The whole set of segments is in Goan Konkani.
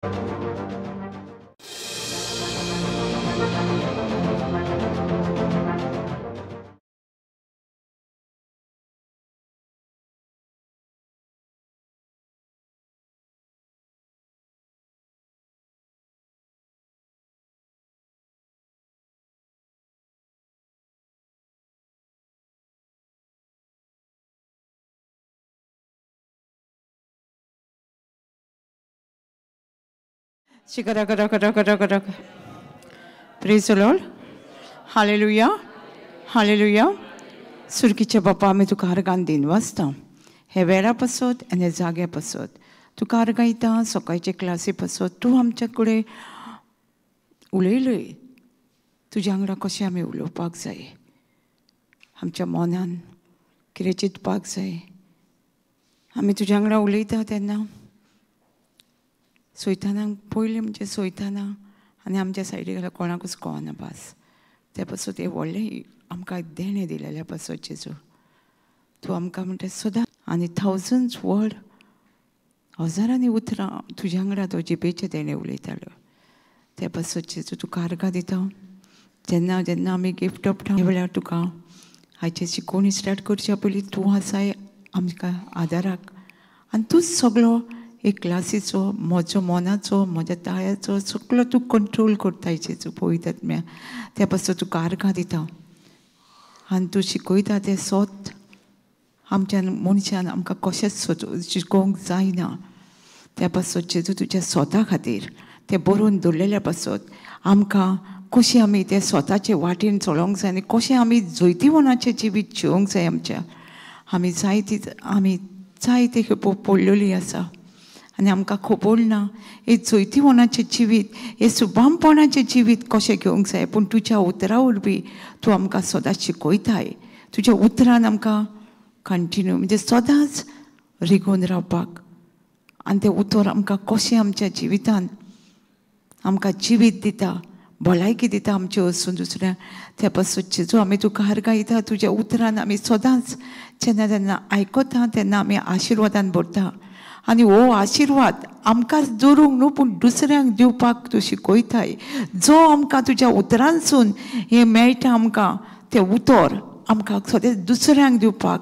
Praise the Lord. Hallelujah. Hallelujah. सुरकीच्या बापा आमी तुका आर्गान दिन वाचता हे वेळा पासत आनी हे जाग्या पासत तुका आर्गां येता. सकाळचे क्लासी पासत तूं आमच्या कडेन उलयलय. तुज्या वांगडा कशें आमी उलोवपाक जाय, आमच्या मनान कितें चिंतपाक जाय. आमी तुज्या वांगडा उलयता तेन्ना सोयताना पयलीं म्हणजे सोयताना आनी आमच्या सायडीक जाल्यार कोणाकूच कळना भास. ते पासून तें व्हडलें आमकां देणें दिलेलें पासून जेजू तूं आमकां म्हणटा सदां आनी थावजंड्स वर्ड हजारांनी उतरां तुज्या वांगडा तो जिबेचें देणें उलयतालो. ते पासून जेजू तुका आर्गां दिता. जेन्ना जेन्ना आमी गिफ्ट ऑफ वेळार तुका हाचे शिकोवणी स्टार्ट करच्या पयलीं तूं आसाय आमकां आदाराक आनी तूंच सगलो एक क्लासीचो म्हजो मनाचो म्हज्या ताळ्याचो सगलो तूं कंट्रोल करता जेजू पळयतात म्या. त्या पासून तुका आर्गां दिता आनी तूं शिकयता तें सोत आमच्या मनशान आमकां कशेंच शिकोवंक जायना. त्या पासून जेजू तुज्या स्वता खातीर तें बरोवन दवरलेल्या पासून आमकां कशें आमी तें स्वताचे वाटेन चलोवंक जाय आनी कशें आमी जैतिवणाचें जिवीत जिवंक जाय. आमच्या आमी जायती आमी जायते खेपो पडलेली आसा आनी आमकां खबर ना हे जैतिवणाचें जिवीत हे सुबामपणाचें जिवीत कशें घेवंक जाय. पूण तुज्या उतरा वरवीं तूं आमकां सदांच शिकयताय. तुज्या उतरान आमकां कंटिन्यू म्हणजे सदांच रिगोवन रावपाक आनी तें उतर आमकां कशें आमच्या जिवितान आमकां जिवीत दिता, भलायकी दिता आमचें वचून दुसऱ्या. त्या पासून जेजू आमी तुका आर्गां दिता. तुज्या उतरान आमी सदांच जेन्ना जेन्ना आयकता तेन्ना आमी आशिर्वादान भरता आनी हो आशिर्वाद आमकांच दवरूंक न्हू पूण दुसऱ्यांक दिवपाक तूं शिकयताय. जो आमकां तुज्या उतरांसून हें मेळटा आमकां तें उतर आमकां सदांच दुसऱ्यांक दिवपाक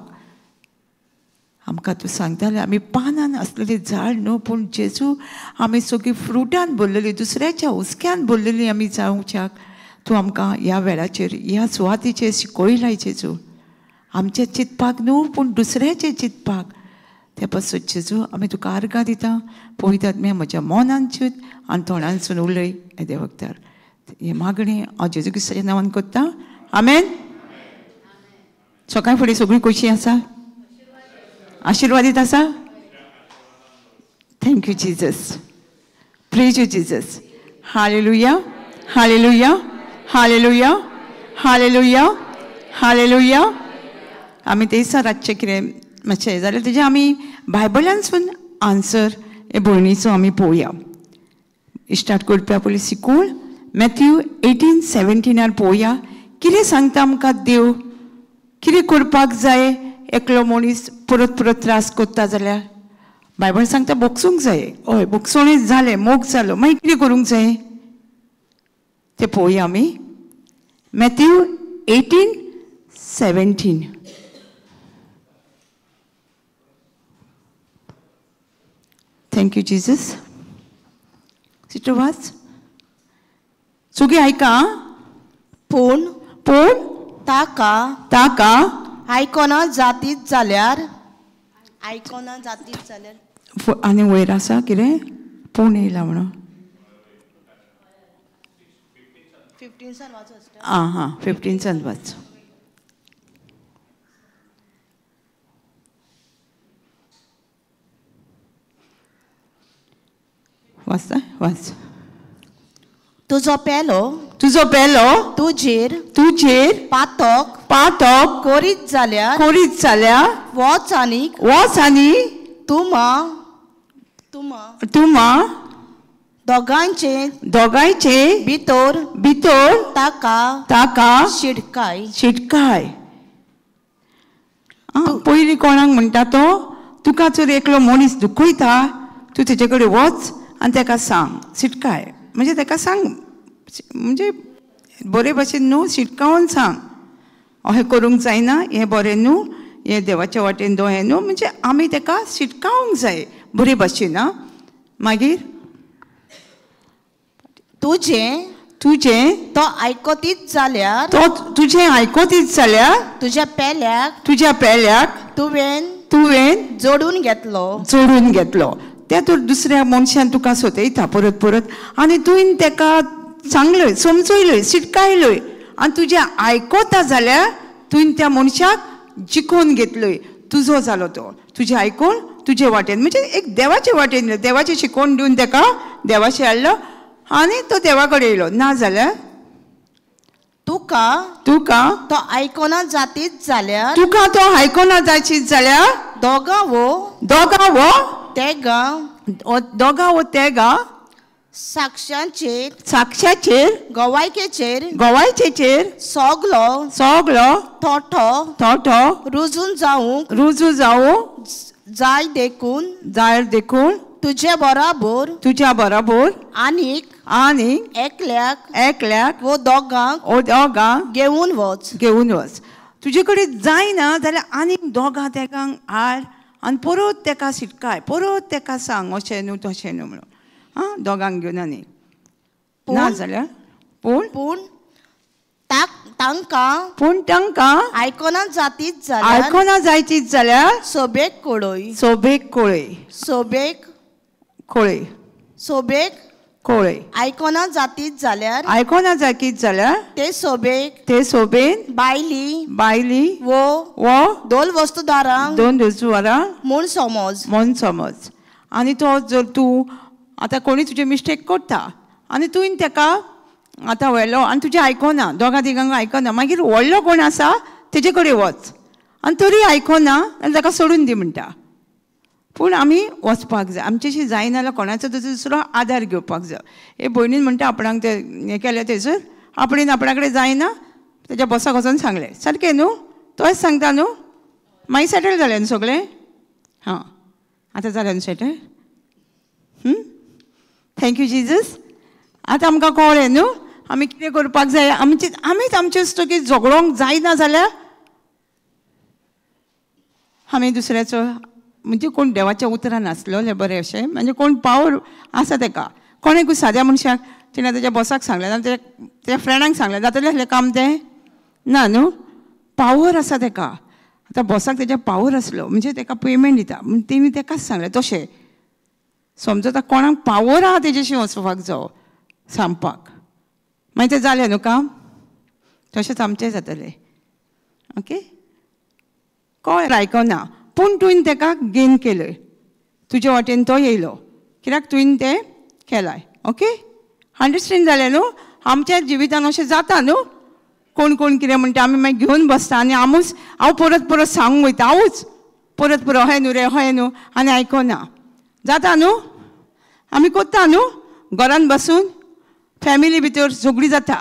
आमकां तूं सांगतालें. आमी पानान आसलेली झाड न्हू पूण जेजू आमी सगळीं फ्रुटान भरलेली दुसऱ्याच्या हुस्क्यान भरलेली आमी जावच्याक तूं आमकां ह्या वेळाचेर ह्या सुवातेचेर शिकयलाय जेजू. आमचें चिंतपाक न्हू पूण दुसऱ्याचें चिंतपाक. त्या पासून जेजू आमी तुका आर्गां दिता. पळयतात मी म्हज्या मनान चिंत आनी तोंडानसून उलय हे देवकतार. हें मागणें हांव जेजू क्रिस्ताच्या नांवान करता. आमेन. सकाळ फुडें सगळीं कशीं आसा? आशिर्वादीत आसा? Thank you Jesus. Praise you Jesus. Hallelujah. Hallelujah. Hallelujah. Hallelujah. Hallelujah. आमी ते दिसा रातचें कितें मातशें जाल्यार तेजें आमी बायबलानसून आन्सर हे भयणीचो आमी पळोवया. स्टार्ट करपा पयलीं शिकून मॅथ्यू 18:17 पळोवया कितें सांगता आमकां देव, कितें करपाक जाय. एकलो मनीस परत परत त्रास करता जाल्यार बायबल सांगता बोगसूंक जाय. हय, बोगसोणें जालें, मोग जालो, मागीर कितें करूंक जाय तें पळोवया आमी. Matthew 18:17. Thank you Jesus. Sister वाच सगळीं आयका. पूण पूण ताका ताका आयकोना जातीत जाल्यार आयकोना जातीत जाल्यार आनी वयर आसा कितें पूण येयला म्हणून 15 वाच. आं हां, 15 वाच. वाचता वाच. तुजो पेलो तुजो पेलो तुजेर तुजेर पातक पातक करीत जाल्यार करीत जाल्यार वच आनीक वच आनी तुमा तुमा तुमा दोगांयचे दोगांयचे भितर भितर ताका ताका शिटकाय शिटकाय. पयलीं कोणाक म्हणटा तो, तुका जर एकलो मनीस दुखयता तूं तेजे कडेन वच आनी ताका सांग, शिटकाय म्हणजे ताका सांग, म्हणजे बरे भशेन न्हू, शिटकावन सांग, अशें करूंक जायना, हें बरें न्हू, हें देवाच्या वाटेन दो हें न्हू, म्हणजे आमी ताका शिटकावंक जाय बरे भशेन. आं, मागीर तुजें तुजें तो आयकतीच जाल्यार, तो तुजें आयकतीच जाल्यार तुज्या पेल्याक, तुज्या पेल्याक तुवें तुवें जोडून घेतलो, जोडून घेतलो. ते तर दुसऱ्या मनशान तुका सोदयता परत परत आनी तुवें ताका सांगलय, समजयलय, शिटकायलय आनी तुजें आयकता जाल्यार तुवें त्या मनशाक जिखोवन घेतलय, तुजो जालो तो, तुजें आयकून तुजे वाटेन, म्हणजे एक देवाचे वाटेन, देवाचें शिकोवन दिवन ताका देवाचें हाडलो आनी तो देवा कडेन येयलो. ना जाल्यार तुका तुका तो आयकना जातीच जाल्यार, तुका तो आयकना जातीच जाल्यार दोगां वो, दोगां वो तेगां, दोगां वो तेगां साक्षांचेर, साक्षाचेर, गवायकेचेर, गवायचेचेर सगलो, सगलो थोटो, थोटो रुजून जावंक, रुजू जावंक जाय देखून, जाय देखून तुजे बराबर, तुज्या बराबर आनीक, आनीक एकल्याक, एकल्याक वो दोगांक, वो दोगांक घेवन वच, घेवन वच. तुजे कडेन जायना जाल्यार आनीक दोगां तेगांक हाड आनी परत तेका शिटकाय, परत तेका सांग अशें न्हू तशें न्हू म्हणून. आं, दोगांक घेवन आनी ना जाल्यार पूण पूण तांकां, पूण तांकां आयकना जातीच जाल्यार, आयकना जायतीच जाल्यार सोबेक कळय, सोबेक कळय, सोबेक कळय, सोबेक कळय, आयकना जातीच जाल्यार, आयकना जातीच जाल्यार ते सोबेक, ते सोबेन बायली, बायली वो, वो दोन वस्तुदारांक, दोन वस्तुदारांक म्हूण समज, म्हूण समज. आनी तो जर तूं आतां कोणी तुजें मिस्टेक करता आनी तुवें ताका आतां व्हेलो आनी तुजें आयकना, दोगां तिगांक आयकना, मागीर व्हडलो कोण आसा तेजे कडेन वच आनी तरी आयकना जाल्यार ताका सोडून दी म्हणटा. पूण आमी वचपाक जाय, आमचेशी जायना जाल्यार कोणाचो दुसरो आदार घेवपाक जाय. हे भयणीन म्हणटा आपणाक तें हें केलें थंयसर आपणेन आपणा कडेन जायना तेज्या बॉसाक वचोन सांगलें, सारकें न्हू, तोच सांगता न्हू, मागीर सेटल जालें न्हू सगळें. हां, आतां जालें न्हू सेटल. Thank you Jesus. आतां आमकां कळ्ळें न्हू आमी कितें करपाक जाय. आमचे आमीच आमचे स्तुकी झगडोंक जायना जाल्यार आमी दुसऱ्याचो, म्हणजे कोण देवाच्या उतरान आसलें बरें अशें, म्हणजे कोण पावर आसा तेका, कोणेकूय साद्या मनशाक तिणें तेज्या बॉसाक सांगलें जाल्यार तेज्या फ्रेंडांक सांगलें जातलें आसलें काम तें ना न्हू. पावर आसा तेका, आतां बॉसाक तेज्या पावर आसलो म्हणजे तेका पेमेंट दिता म्हण तेणी तेकाच सांगलें. तशें समजता कोणाक पावर आहा तेजेशी वचपाक जावो सांगपाक, मागीर तें जालें न्हू काम, तशेंच आमचें जातलें. ओके, कळ्ळें आयकना पूण तुवें तेका गेन केलय, तुजे वाटेन तो येयलो कित्याक तुवें तें केलाय. ओके, अंडरस्टँड जालें न्हू. आमच्या जिवितान अशें जाता न्हू, कोण कोण कितें म्हणटा आमी मागीर घेवन बसता आनी आमूच हांव परत परत सांगूंक वयता, हांवूच परत परत हय न्हू रे हय न्हू आनी आयकना जाता न्हू. आमी करता न्हू घरान बसून, फॅमिली भितर झगडी जाता,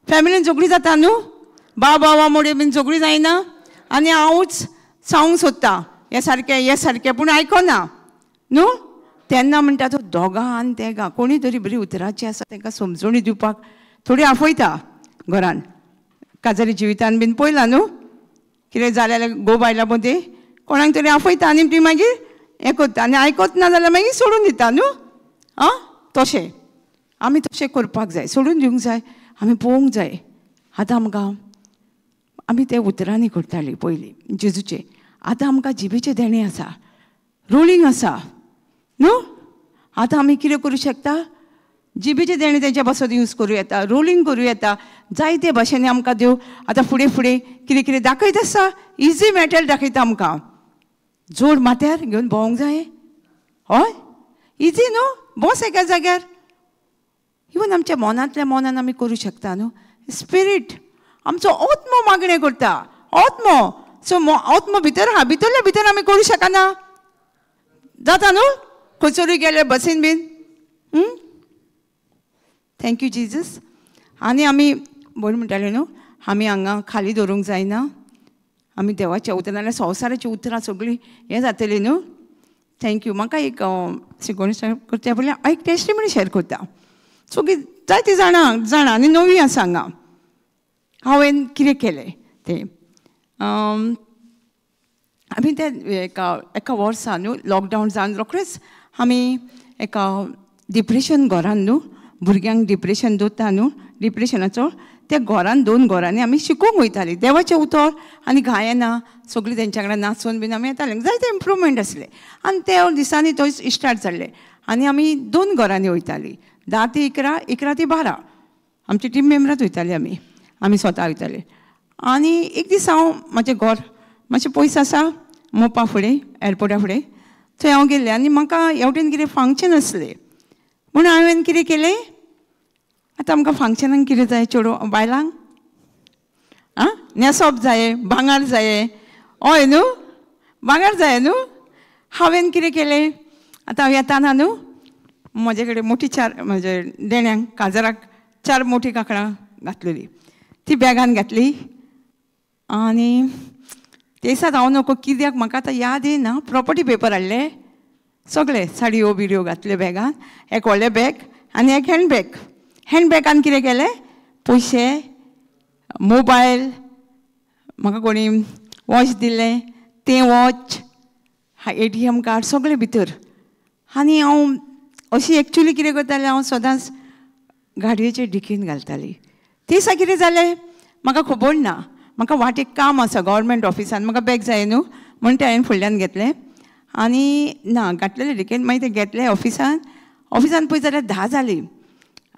फॅमिलीन झगडी जाता न्हू, भाव भावा मोडे बीन झगडी जायना आनी हांवूच सांगूंक सोदता हें सारकें हें सारकें पूण आयकना न्हू. तेन्ना म्हणटा तो दोगां आनी तेगां कोणी तरी बरी उतराची आसा तांकां समजणी दिवपाक थोडी आफयता घरान. काजारी जिवितान बीन पळयला न्हू कितें जालें जाल्यार घोव बायलां मदीं कोणाक तरी आफयता आनी ती मागीर हें करता आनी आयकत ना जाल्यार मागीर सोडून दिता न्हू. आं, तशें आमी तशें करपाक जाय, सोडून दिवंक जाय, आमी पळोवंक जाय. आतां आमकां आमी ते उतरांनी करतालीं पयलीं जेजूचें, आतां आमकां जिबेचें देणें आसा, रोलिंग आसा न्हू. आतां आमी कितें करूं शकता, जिबेचें देणें तेच्या पासत यूज करूं येता, रोलिंग करूं येता, जायते भाशेनी आमकां देव आतां फुडें फुडें कितें कितें दाखयत आसा, इजी मॅटल दाखयता आमकां. जोड माथ्यार घेवन भोंवंक जाय, हय इजी न्हू, बस एका जाग्यार. इवन आमच्या मनांतल्या मनान आमी करूं शकता न्हू. स्पिरीट आमचो आत्मो मागणें करता, आत्मो, सो आत्मो भितर आहा, भितरल्या भितर आमी करूं शकना जाता न्हू. खंयसरूय गेले बसीन बीन. Thank you Jesus. आनी आमी बरें म्हणटाले न्हू, आमी हांगा खाली दवरूंक जायना, आमी देवाच्या उतरां नाल्यार संवसाराची उतरां सगळीं हें जातलीं न्हू. Thank you. म्हाका एक शिकोवणी करता पयलीं हांव एक टेस्टिमनी शेअर करता. सगळीं जायतीं जाणां जाणां आनी नवी आसा हांगा. हांवें कितें केलें तें आमी त्या एका एका वर्सा न्हू लॉकडावन जावन रोखडेच आमी एका डिप्रेशन घरान न्हू भुरग्यांक डिप्रेशन दवरता न्हू डिप्रेशनाचो त्या घरान 2 घरांनी आमी शिकोवंक वयतालीं देवाचें उतर आनी गायनां सगळीं तेंच्या कडेन नाचून बीन आमी येतालीं. जायते इम्प्रूवमेंट आसलें आनी त्या दिसांनी थंय स्टार्ट जाल्लें आनी आमी 2 घरांनी वयतालीं 10 ते 11, 11 ते 12 आमची टीम मेंबरांत वयतालीं आमी आमी स्वता वयतालीं. आनी एक दीस हांव म्हजें घर मातशें पयस आसा मोपा फुडें एअरपोर्टा फुडें थंय हांव गेल्लें आनी म्हाका हेवटेन कितें फंक्शन आसलें म्हणून हांवें कितें केलें आतां आमकां फंक्शनाक कितें जाय चेडो बायलांक आं न्हेसप जाय भांगर जाय हय न्हू भांगर जाय न्हू. हांवें कितें केलें आतां हांव येताना न्हू म्हजे कडेन मोटी 4 म्हजे देण्यांक काजराक 4 मोटी कांकणां घातलेली ती बॅगान घातली आनी ते दिसात हांव नको कित्याक म्हाका आतां याद येना प्रॉपर्टी पेपर हाडले सगळे साडयो बिडयो घातले बॅगान एक व्हडलें बॅग आनी एक हँडबॅग. हँडबॅगान कितें केलें पयशे मोबायल म्हाका कोणी वॉच दिलें तें वॉच ATM card सगळें भितर. आनी हांव अशी एक्चुली कितें करतालें हांव सदांच गाडयेचे डिकीन घालताली. ते दिसा कितें जालें म्हाका खबर ना म्हाका वाटेक काम आसा गव्हर्मेंट ऑफिसान म्हाका बॅग जाय न्हू म्हण तें हांवें फुडल्यान घेतलें आनी ना घातलेलें डिकेन मागीर तें घेतलें ऑफिसान. ऑफिसान पळय जाल्यार 10 जालीं.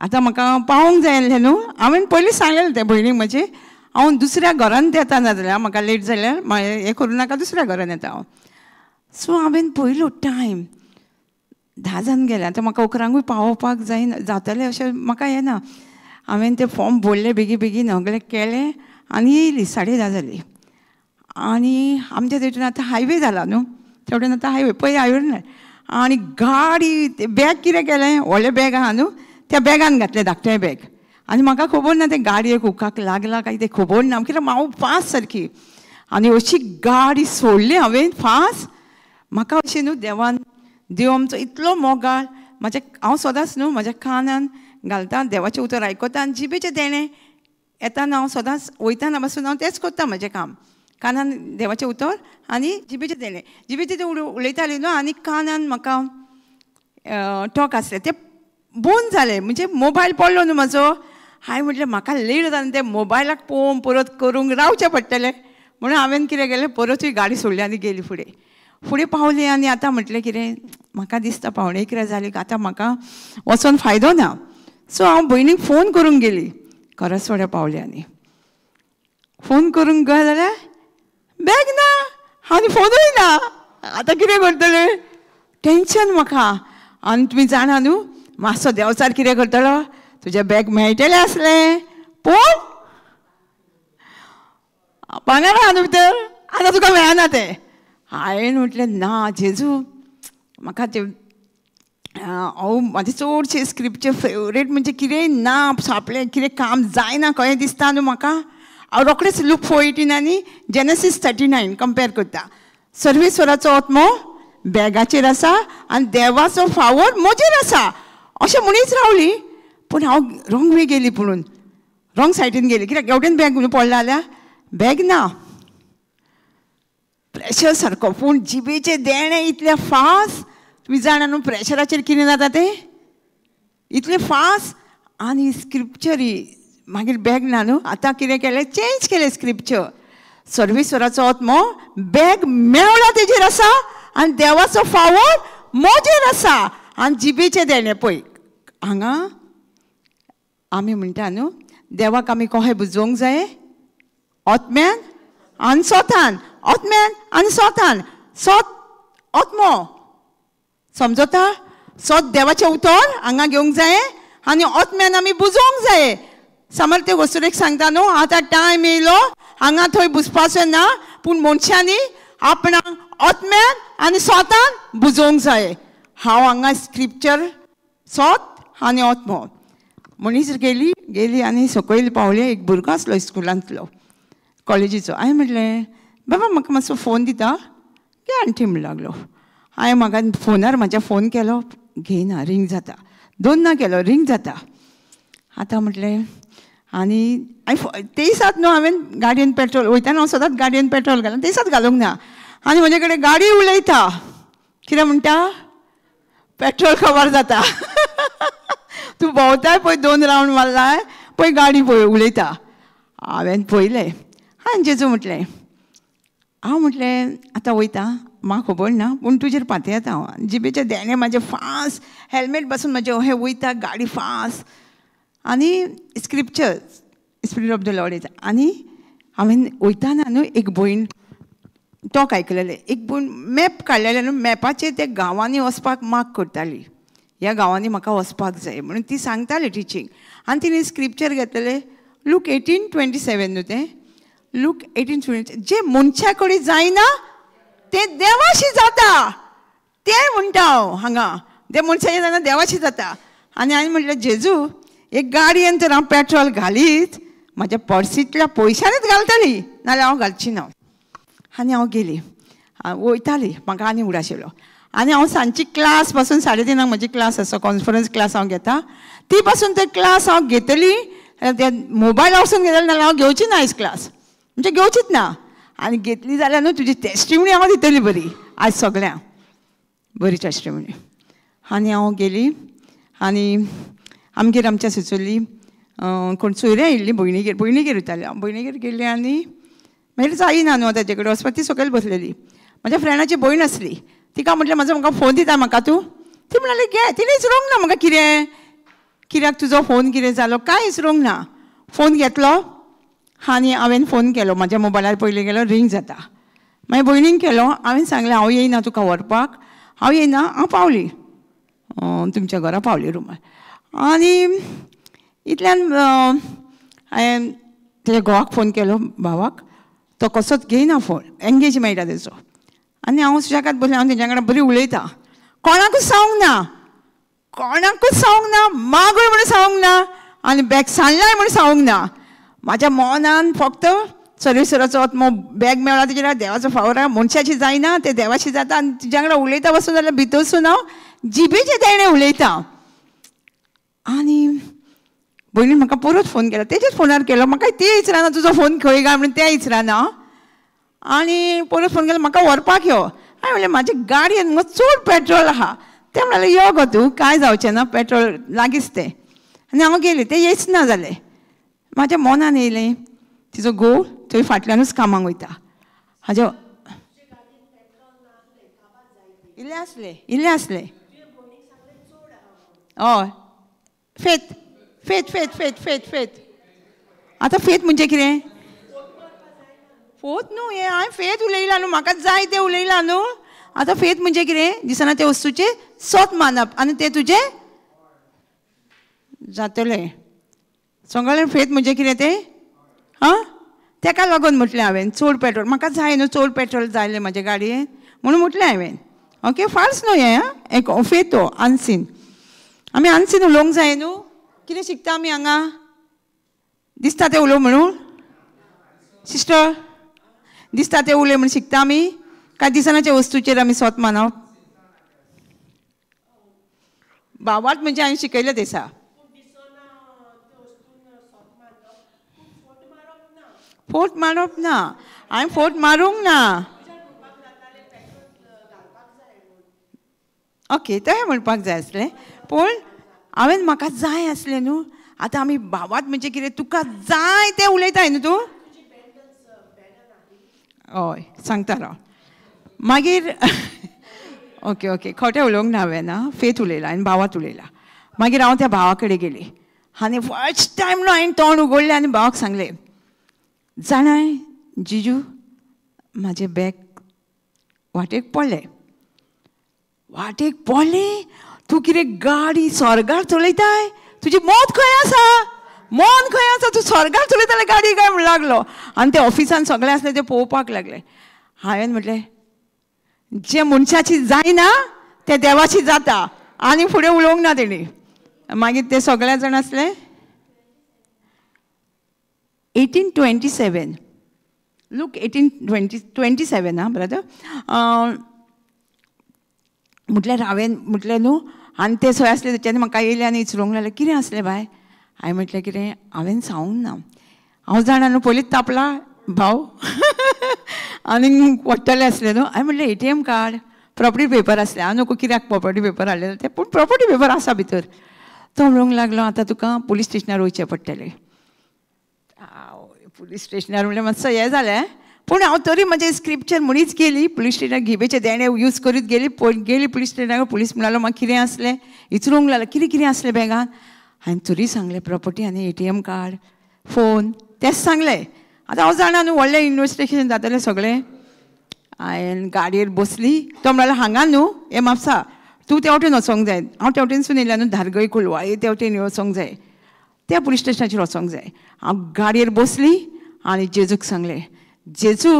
आतां म्हाका पावोंक जाय आसलें न्हू. हांवें पयलीं सांगलेलें तें भयणीक म्हजे हांव दुसऱ्या घरान येता ना जाल्यार म्हाका लेट जाल्यार मागीर हें करूं नाका दुसऱ्या घरान येता हांव. सो हांवें पयलो टायम 10 जावन गेलें. आतां म्हाका 11 पावोवपाक जायना जातलें अशें म्हाका येना. हांवें तें फॉर्म भरलें बेगी बेगीन सगळें केलें आनी येयली 10:30 जालीं. आनी आमच्या थंयच्यान आतां हायवे जाला न्हू तेवटेन आतां हायवे पयलीं हायवे ना आनी गाडी बॅग कितें केलें व्हडलें बॅग आहा न्हू त्या बॅगान घातलें धाकटें बॅग आनी म्हाका खबर ना तें गाडयेक हुकाक लागला काय तें खबर ना कित्याक हांव फास्ट सारकी आनी अशी गाडी सोडली हांवें फास्ट. म्हाका अशें न्हू देवान देव आमचो इतलो मोगाळ म्हाज्या हांव सदांच न्हू म्हज्या कानान घालता देवाचें उतर आयकता आनी जिबेचें देणें येताना हांव सदांच वयताना पासून हांव तेंच करता म्हजें काम कानान देवाचें उतर आनी जिबेचें देणें जिबेचें तें उलयतालें न्हू आनी कानान म्हाका टॉक आसलें तें बंद जालें म्हणजे मोबायल पडलो न्हू म्हाजो. हांवें म्हटलें म्हाका लेट जालें तें मोबायलाक पळोवन परत करूंक रावचें पडटलें म्हणून हांवें कितें केलें परतूय गाडी सोडली आनी गेली फुडें फुडें पावली. आनी आतां म्हटलें कितें म्हाका दिसता 10:45 जाली आतां म्हाका वचोन फायदो ना. सो हांव भयणीक फोन करूंक गेली करसवाड्या पावली आनी फोन करूंक गेलें जाल्यार बॅग ना आनी फोनूय ना. आतां कितें करतलें टेंशन म्हाका. आनी तुमी जाणा न्हू मातसो देंवचार कितें करतलो तुजें बॅग मेळटलें आसलें पूण भांगर आहा न्हू भितर आतां तुका मेळना तें. हांवें म्हटलें ना जेजू म्हाका तें हांव म्हाजें चडशें स्क्रिप्चर फेवरेट म्हणजे कितें ना सापलें कितें काम जायना कहें दिसता न्हू म्हाका हांव रोखडेंच लूक 4:18 आनी जेनेसीस 39 कंपेर करता. सर्वेस्वराचो आत्मो बॅगाचेर आसा आनी देवाचो फावोर म्हजेर आसा अशें म्हणीच रावली. पूण हांव रोंग वे गेली पुणून रोंग सायडीन गेली कित्याक हेवटेन बॅग पडला जाल्यार बॅग ना प्रेशर सारको. पूण जिबेचें देणें इतलें फास्ट तुमी जाणा न्हू प्रेशराचेर कितें जाता तें इतलें फास्ट. आनी स्क्रिप्चरी मागीर बॅग ना न्हू आतां कितें केलें चेंज केलें स्क्रिप्चर सर्वेस्वराचो आत्मो बॅग मेवला तेजेर आसा आनी देवाचो फावोर म्हजेर आसा आनी जिबेचें देणें पळय हांगा आमी म्हणटा न्हू देवाक आमी कशें बुजोवंक जाय आत्म्यान आनी सोतान आत्म्यान आनी सोतान सोत आत्मो समजता सोत देवाचें उतर हांगा घेवंक जाय आनी आत्म्यान आमी बुजोवंक जाय. समर्थ वस्तुरेक सांगता न्हू आतां टायम येयलो हांगा थंय बुजपाचो ना पूण मनशांनी आपणाक आत्म्यान आनी सोतान बुजोवंक जाय. हांव हांगा स्क्रिप्चर सोत आनी आत्मो मनीस गेली गेली आनी सकयल पावले. एक भुरगो आसलो स्कुलांतलो कॉलेजीचो. हांवें म्हटलें बाबा म्हाका मातसो फोन दिता घे आंटी म्हणूंक लागलो. हांवें म्हाका फोनार म्हाज्या फोन केलो, घेयना, रिंग जाता. 2 ना केलो, रिंग जाता. आतां म्हटलें आनी हांवें ते दिसात न्हू हांवें गाडयेन पेट्रोल वयताना हांव सदांच गाडयेन पेट्रोल घालून ते दिसात घालूंक ना. आनी म्हजे कडेन गाडी उलयता, कितें म्हणटा, पेट्रोल खबर जाता. तूं भोंवताय पळय 2 रावंड मारलाय पळय गाडी पळय उलयता. हांवें पळयलें आनी जेजू म्हटलें, हांव म्हटलें आतां वयता, म्हाका खबर ना पूण तुजेर पातयेता हांव. जिबेचें देणें म्हाजें फास्ट, हेल्मेट बसून म्हाजें अहें वयता गाडी फास्ट. आनी scripture spirit of the Lord येता. आनी हांवें वयताना न्हू एक भयण टॉक आयकलेलें, एक भयण मॅप काडलेलें न्हू, मॅपाचेर त्या गांवांनी वचपाक मार्क करताली, ह्या गांवांनी म्हाका वचपाक जाय म्हणून ती सांगताली टिचींग. आनी तिणें स्क्रिप्चर घेतलेलें लूक 18:27 न्हू तें, लूक 18:27, जे मनशा कडेन जायना तें देवाशी जाता, तें म्हणटा हांव हांगा, तें मनशाचें जायना देवाशी जाता. आनी हांवें म्हटलें जेजू एक गाडयेन तर हांव पेट्रोल घालीत म्हाज्या पर्सींतल्या पयशांनीच घालतली, नाजाल्यार हांव घालची ना. आनी हांव गेली, वयताली, म्हाका आनी उडास येयलो. आनी हांव सांजची क्लास पासून 3:30 म्हजी क्लास आसा, कॉन्फरन्स क्लास हांव घेता, ती पासून ते क्लास हांव घेतली, ते मोबायल वचून घेतली नाजाल्यार हांव घेवची ना आयज क्लास, म्हणजे घेवचीच ना. आनी घेतली जाल्यार न्हू तुजी टेस्टिमणी हांव दितली बरी आयज सगळ्यांक बरी टेस्टिमणी. आनी हांव गेली आनी आमगेर आमच्या सुचोली कोण सोयऱ्यां आयिल्लीं भयणीगेर, भयणीगेर वयतालें हांव, भयणीगेर गेल्लें. आनी मागीर जायना न्हू ताजे कडेन वचपाक, ती सकयल बसलेली. म्हाज्या फ्रेंडाची भयण आसली, तिका म्हटलें म्हाजो म्हाका फोन दिता म्हाका तूं, ती म्हणाली घे. तिणें विचारूंक ना म्हाका कितें, कित्याक तुजो फोन कितें जालो, कांय विचारूंक ना. फोन घेतलो आनी हांवें फोन केलो, म्हाज्या मोबायलार पयलीं गेलो, रिंग जाता. मागीर भयणीन केलो, हांवें सांगलें हांव येयना तुका व्हरपाक, हांव येयना, हांव पावली तुमच्या घरा पावली रुमार. आनी इतल्यान हांवें तेज्या घोवाक फोन केलो, भावाक, तो कसोच घेयना फोन, एंगेज मेळटा तेजो. आनी हांव सुशेगाद बसलें, हांव तेंच्या वांगडा बरी उलयता, कोणाकूच सांगूंक ना, कोणाकूच सांगूंक ना, मागूय म्हणून सांगूंक ना, आनी बॅग सांडलाय म्हणून सांगूंक ना. म्हाज्या मनान फक्त सर्वेश्वराचो आत्मो बॅग मेळ्ळा तेजेर देवाचो फावर आहा, मनशाची जायना तें देवाशी जाता. आनी तुज्या वांगडा उलयता बसून जाल्यार भितरसून हांव जिबेचें देणें उलयता. आनी भयणीन म्हाका परत फोन केलो, तेजेच फोनार केलो, म्हाका तें विचारना तुजो फोन खंय काय म्हणून तें विचारना. आनी परत फोन केलो म्हाका व्हरपाक यो. हांवें म्हणलें म्हाजे गाडयेन मुगो चड पेट्रोल आहा. तें म्हणलें यो गो तूं, कांय जावचें ना, पेट्रोल लागींच तें. आनी हांव गेलें, तें येच ना जालें. म्हाज्या मनान येयलें तिजो घोव थंय फाटल्यानूच कामाक वयता, हाज्या इल्लें आसलें, इल्लें आसलें, हय faith faith faith faith faith faith. आतां फेथ म्हणजे कितें, फोत न्हू हें, हांवें फेथ उलयलां न्हू, म्हाका जाय तें उलयलां न्हू. आतां फेथ म्हणजे कितें, दिसना त्या वस्तूचें सत मानप आनी तें तुजें जातलें. सगळें फेथ म्हणजे कितें तें, आं तेका लागून म्हटलें हांवें चड पेट्रोल म्हाका जाय न्हू, चड पेट्रोल जायलें म्हाजे गाडयेन म्हणून म्हटलें हांवें. ओके, फाल्स न्हू हें, आं एक फेथ हो अनसीन, आमी अनसीन उलोवंक जाय न्हू. कितें शिकता आमी हांगा, दिसता तें उलोवं म्हणून सिस्टर, दिसता तें उलय म्हणून शिकता आमी, काय दिसनाच्या वस्तूचेर आमी स्वत मानप. भावार्थ म्हणजे हांवें शिकयलें दिसा, फोट मारप ना, हांवें फोट मारूंक ना. ओके, तें म्हणपाक जाय आसलें, पूण हांवें म्हाका जाय आसलें न्हू. आतां आमी भावात म्हणजे कितें, तुका जाय तें उलयताय न्हू तूं. हय सांगता राव मागीर. ओके ओके, खोटें उलोवंक ना हांवें, ना फेथ उलयला आनी भावात उलयला. मागीर हांव त्या भावा कडेन गेली आनी फर्स्ट टायम न्हू हांवें तोंड उगडलें आनी भावाक सांगलें, जाणाय जिजू म्हाजें बॅग वाटेक पडलें, वाटेक पडलें, तूं कितें गाडी स्वर्गार चलयताय, तुजी मौत खंय आसा, मन खंय आसा, तूं स्वर्गार चलयताले गाडी काय म्हण लागलो. आनी ते ऑफिसान सगळे आसले ते पळोवपाक लागले. हांवें म्हटलें जें मनशाची जायना तें देवाची जाता. आनी फुडें उलोवंक ना तेणी. मागीर ते सगळे जाण आसले. 1827, लूक 18:27 आं ब्रदर. म्हटल्यार हांवें म्हटलें न्हू आनी ते सोय आसले तेच्यानी म्हाका येयले आनी विचरूंक लागले कितें आसलें बाय. हांवें म्हटलें कितें हांवें सांगूंक ना, हांव जाणा न्हू पयलींच तापला भाव आनी वडटलें आसलें न्हू. हांवें म्हटलें ATM card property paper आसलें, हांव नको कित्याक प्रॉपर्टी पेपर हाडलें तें, पूण प्रॉपर्टी पेपर आसा भितर. तो म्हणूंक लागलो आतां तुका पुलीस स्टेशनार वयचें पडटलें. पुलीस स्टेशनार म्हणल्यार मातसो हें जालें, पूण हांव तरी म्हजें स्क्रिप्चर म्हणीच गेली पुलीस स्टेशनार. जिबेचें देणें यूज करीत गेली गेली पुलीस स्टेशनार. पुलीस म्हणालो म्हाका कितें आसलें विचरूंक लागलो कितें कितें आसलें बॅगान. हांवें तरी सांगलें प्रॉपर्टी आनी ATM card phone तेंच सांगलें. आतां हांव जाणा न्हू व्हडलें इन्वेस्टिगेशन जातलें सगळें. हांवें गाडयेर बसली, तो म्हणालो हांगा न्हू हे म्हापसा तूं तेवटेन वचोंक जाय, हांव तेवटेनसून येयल्या न्हू धारगळी कोलवाळे तेवटेन वचोंक जाय, त्या पुलीस स्टेशनाचेर वचोंक जाय. हांव गाडयेर बसली आनी जेजूक सांगलें, जेजू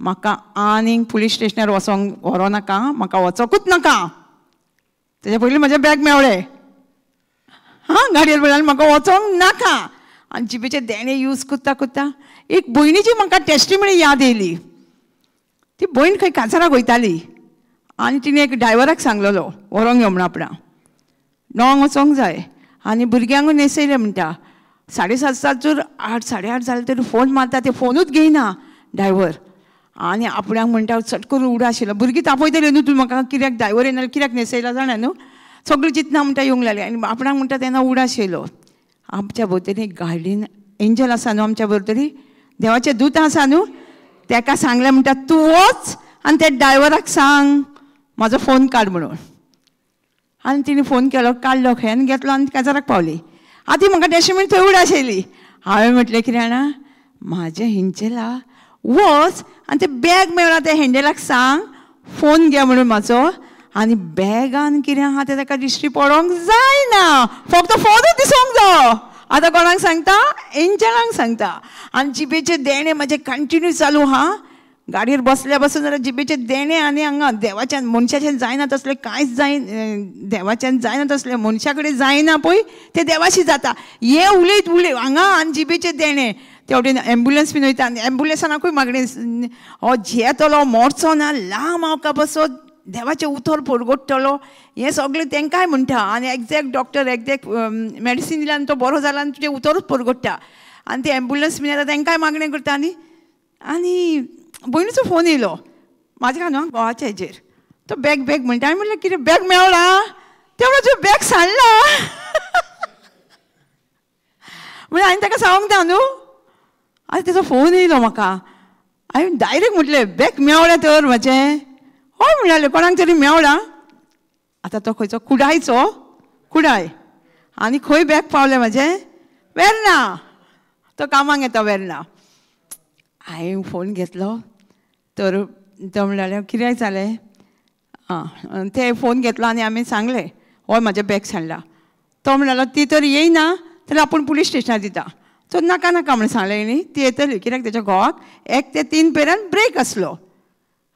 म्हाका आनीक पुलीस स्टेशनार वचोंक व्हरो नाका, म्हाका वचोकूच नाका. तेज्या पयलीं म्हजें बॅग मेवळें हां गाडयेर बसली आनी म्हाका वचोंक नाका. आनी जिबेचें देणें यूज करता करता एक भयणीची म्हाका टेस्टिमनी याद येयली. ती भयण खंय काजाराक वयताली आनी तिणें एक ड्रायव्हराक सांगलेलो व्हरोंक यो म्हण आपणा 9 वचोंक जाय आनी भुरग्यांकूय न्हेसयलें म्हणटा. 7:30 जर 8 8:30 जालें तरी फोन मारता, ते फोनूच घेयना ड्रायव्हर. आनी आपणाक म्हणटा चट करून उडा आशिल्लो, भुरगीं तापयतली न्हू तूं म्हाका कित्याक ड्रायव्हर येना कित्याक न्हेसयला जाणा न्हू, सगळीं चिंतना म्हणटा येवंक लागली. आनी आपणाक म्हणटा तेन्ना उडास येयलो. आमच्या भोंवतणी गार्डियन एंजल आसा न्हू, आमच्या भोंवतणी देवाचे दूत आसा न्हू, तेका सांगलें म्हणटा तूं वच आनी त्या ड्रायव्हराक सांग म्हाजो फोन काड म्हणून. आनी तिणें फोन केलो, काडलो खंय आनी घेतलो आनी काजाराक पावली. आतां म्हाका टेस्टिमनी थंय उडास येयली. हांवें म्हटलें कितें जाणा म्हाजें हिंचेला वच आनी तें बॅग मेळ्ळां त्या हँडलाक सांग फोन घे म्हणून म्हाजो, आनी बॅगान कितें आहा तें ताका दिश्टी पडोंक जायना, फक्त फोनूच दिसोंक जायो. आतां कोणाक सांगता, एंजलांक सांगता. आनी जिबेचें देणें म्हाजें कंटिन्यू चालू आहा. गाडयेर बसल्या बसून जाल्यार जिबेचें देणें आनी हांगा देवाच्यान मनशाच्यान जायना तसलें कांयच जाय, देवाच्यान जायना तसलें मनशा कडेन जायना पळय तें देवाशी जाता. हें उलयत उलय हांगा आनी जिबेचें देणें. ते वटेन एम्बुलन्स बीन वयता आनी एम्बुलन्साकूय मागणें हो झेतलो मोरचो ना लांब हांव बसत देवाचें उतर परगट्टलो हें सगळें तेंकांय म्हणटा. आनी एग्जॅक्ट डॉक्टर एग्जॅक्ट मेडिसीन दिल्या आनी तो बरो जाला आनी तुजें उतरूच परगट्टा. आनी ते एम्बुलन्स बीन येता तेंकांय मागणें करता. आनी आनी भयणीचो फोन येयलो म्हाज्या न्हू घोवाच्या हेजेर, तो बॅग बॅग म्हणटा. हांवें म्हणलें कितें बॅग मेवला, ते म्हणल्यार तुजें बॅग सांडला. म्हणल्यार हांवें ताका सांगूंक ना न्हू. आनी तेजो फोन येयलो म्हाका, हांवें डायरेक्ट म्हटलें बॅग मेवलें तर म्हाजें. हय म्हणलें कोणाक तरी मेवला. आतां तो खंयचो कुडायचो कुडाय आनी खंय बॅग पावलें म्हाजें वेर्ना, तो कामाक येता वेर्ना. हांवें फोन घेतलो तर तो म्हणलें कितें जालें आं, ते फोन घेतलो आनी आमी सांगलें हय म्हाजें बॅग सांडलां. तो म्हणलो ती तर येयना जाल्यार आपूण पुलीस स्टेशनार दिता. तो नाका नाका म्हणून सांगलें न्ही, ती येतली कित्याक तेच्या घोवाक 1 ते 3 पर्यंत ब्रेक आसलो.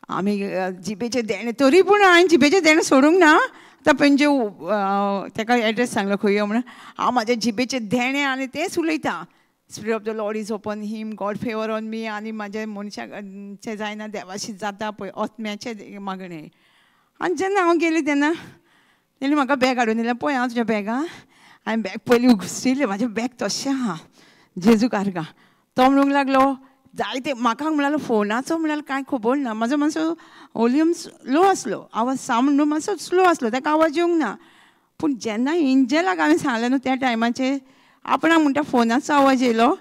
आमी जिबेचें देणें तरी पूण हांवें जिबेचें देणें सोडूंक ना. आतां पणजे ताका एड्रेस सांगलो खंय यो म्हणून. हांव म्हाजें जिबेचें देणें आनी तेंच उलयता, Spirit of the Lord is upon him, God favour on me. आनी म्हाजें मनशाचें जायना देवाशी जाता पळय आत्म्याचें मागणें. आनी जेन्ना हांव गेली तेन्ना तेणी म्हाका बॅग हाडून दिलें, पळय हांव तुज्या बॅगां. हांवें बॅग पयलीं उगसिल्लें, म्हाजें बॅग तशें आहा जेजू कारगा. तो म्हणूंक लागलो जायते म्हाका म्हणालो फोनाचो म्हळ्यार कांय खबर ना, म्हाजो मातसो वॉल्यूम लो आसलो, आवाज सावंड न्हू मातसो स्लो आसलो, ताका आवाज येवंक ना. पूण जेन्ना इंजलाक हांवें सांगलें न्हू त्या टायमाचेर आपणाक म्हणटा फोनाचो आवाज येयलो.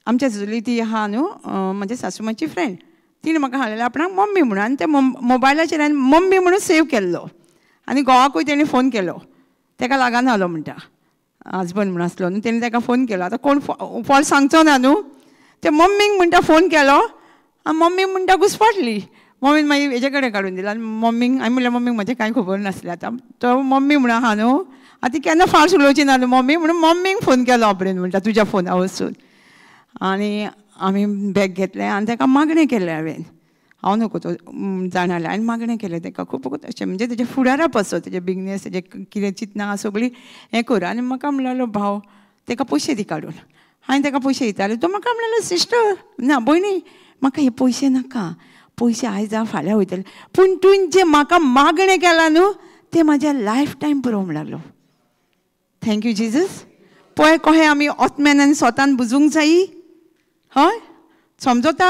आमच्या जुली ती आहा न्हू म्हज्या सासूमाची फ्रेंड, तिणें म्हाका हाडलेलें आपणाक मम्मी म्हणून. आनी त्या मोबायलाचेर हांवें मम्मी म्हणून सेव केल्लो. आनी घोवाकूय तेणें फोन केलो, ताका लागना जालो म्हणटा, हजबंड म्हणून आसलो न्हू, तेणें ताका फोन केलो. आतां कोण फॉल्ट सांगचो ना न्हू, ते मम्मीक म्हणटा फोन केलो आनी मम्मी म्हणटा घुसपटली. मम्मीन मागीर हेजे कडेन काडून दिलो आनी मम्मीक हांवें म्हणलें मम्मीक म्हजें कांय खबर नासलें. आतां तो मम्मी म्हणून आहा न्हू, आतां ती केन्ना फाल्स उलोवची ना न्हू मम्मी म्हणून मम्मीक फोन केलो आपणेन म्हणटा तुज्या फोना वचून. आनी आमी बॅग घेतलें आनी ताका मागणें केलें हांवें, हांव नको तो जाणालें. आनी मागणें केलें ताका खूब अशें म्हणजे तेजे फुडारा पासत, तेजे बिजनेस, तेजें कितें चिंतना सगळीं हें कर. आनी म्हाका म्हणलो भाव ताका पयशे दी काडून. हांवें ताका पयशे दितालें. तो म्हाका म्हणलो सिस्टर ना भयणी म्हाका हे पयशे नाका, पयशे आयज हांव फाल्यां वयतले, पूण तुवें जें म्हाका मागणें केलां न्हू तें म्हाज्या लायफ टायम पुरोवंक लागलो. Thank you Jesus. पळय कशें आमी आत्म्यान आनी स्वतान बुजूंक जायी. हय समजता.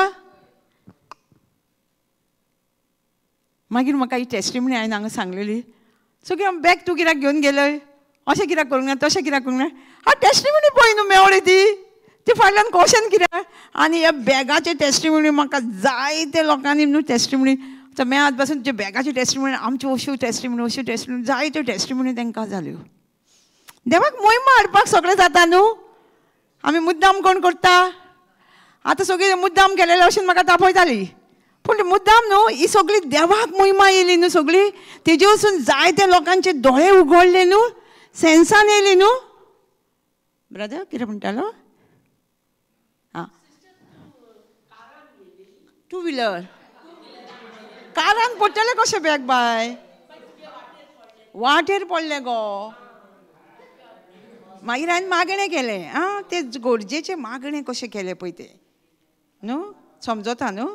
मागीर म्हाका ही टेस्टिमनी हांवें हांगा सांगलेली. सो कित्याक बॅग तूं कित्याक घेवन गेलय, अशें कित्याक करूंक ना, तशें कित्याक करूंक ना. हांव टेस्टिमनी पळय न्हू मेवळी ती ती फाटल्यान क्वेश्चन कित्याक. आनी ह्या बॅगाचे टेस्टिमनी म्हाका जायते लोकांनी न्हू टेस्टिमनी मेळत पासून तुज्या बॅगाची टेस्टिमनी, आमच्यो अश्यो टेस्टिमनी अश्यो टेस्टिमनी जायत्यो टेस्टिमनी तांकां जाल्यो. देवाक मोहिमा हाडपाक सगळें जाता न्हू. आमी मुद्दाम कोण करता आतां सगळीं मुद्दाम केलेले अशें म्हाका तापयताली, पूण मुद्दाम न्हू ही सगळी देवाक मोहिमा येयली न्हू सगळी. तेजे वचून जायते लोकांचे दोळे उगडले न्हू, सेन्सान येयली न्हू. ब्रदर कितें म्हणटालो? आं, टू व्हिलर कारान पडटलें कशें बॅग बाय, वाटेर पडलें गो. मागीर हांवें मागणें केलें. आं, तें गरजेचें मागणें कशें केलें पळय तें न्हू, समजता न्हू.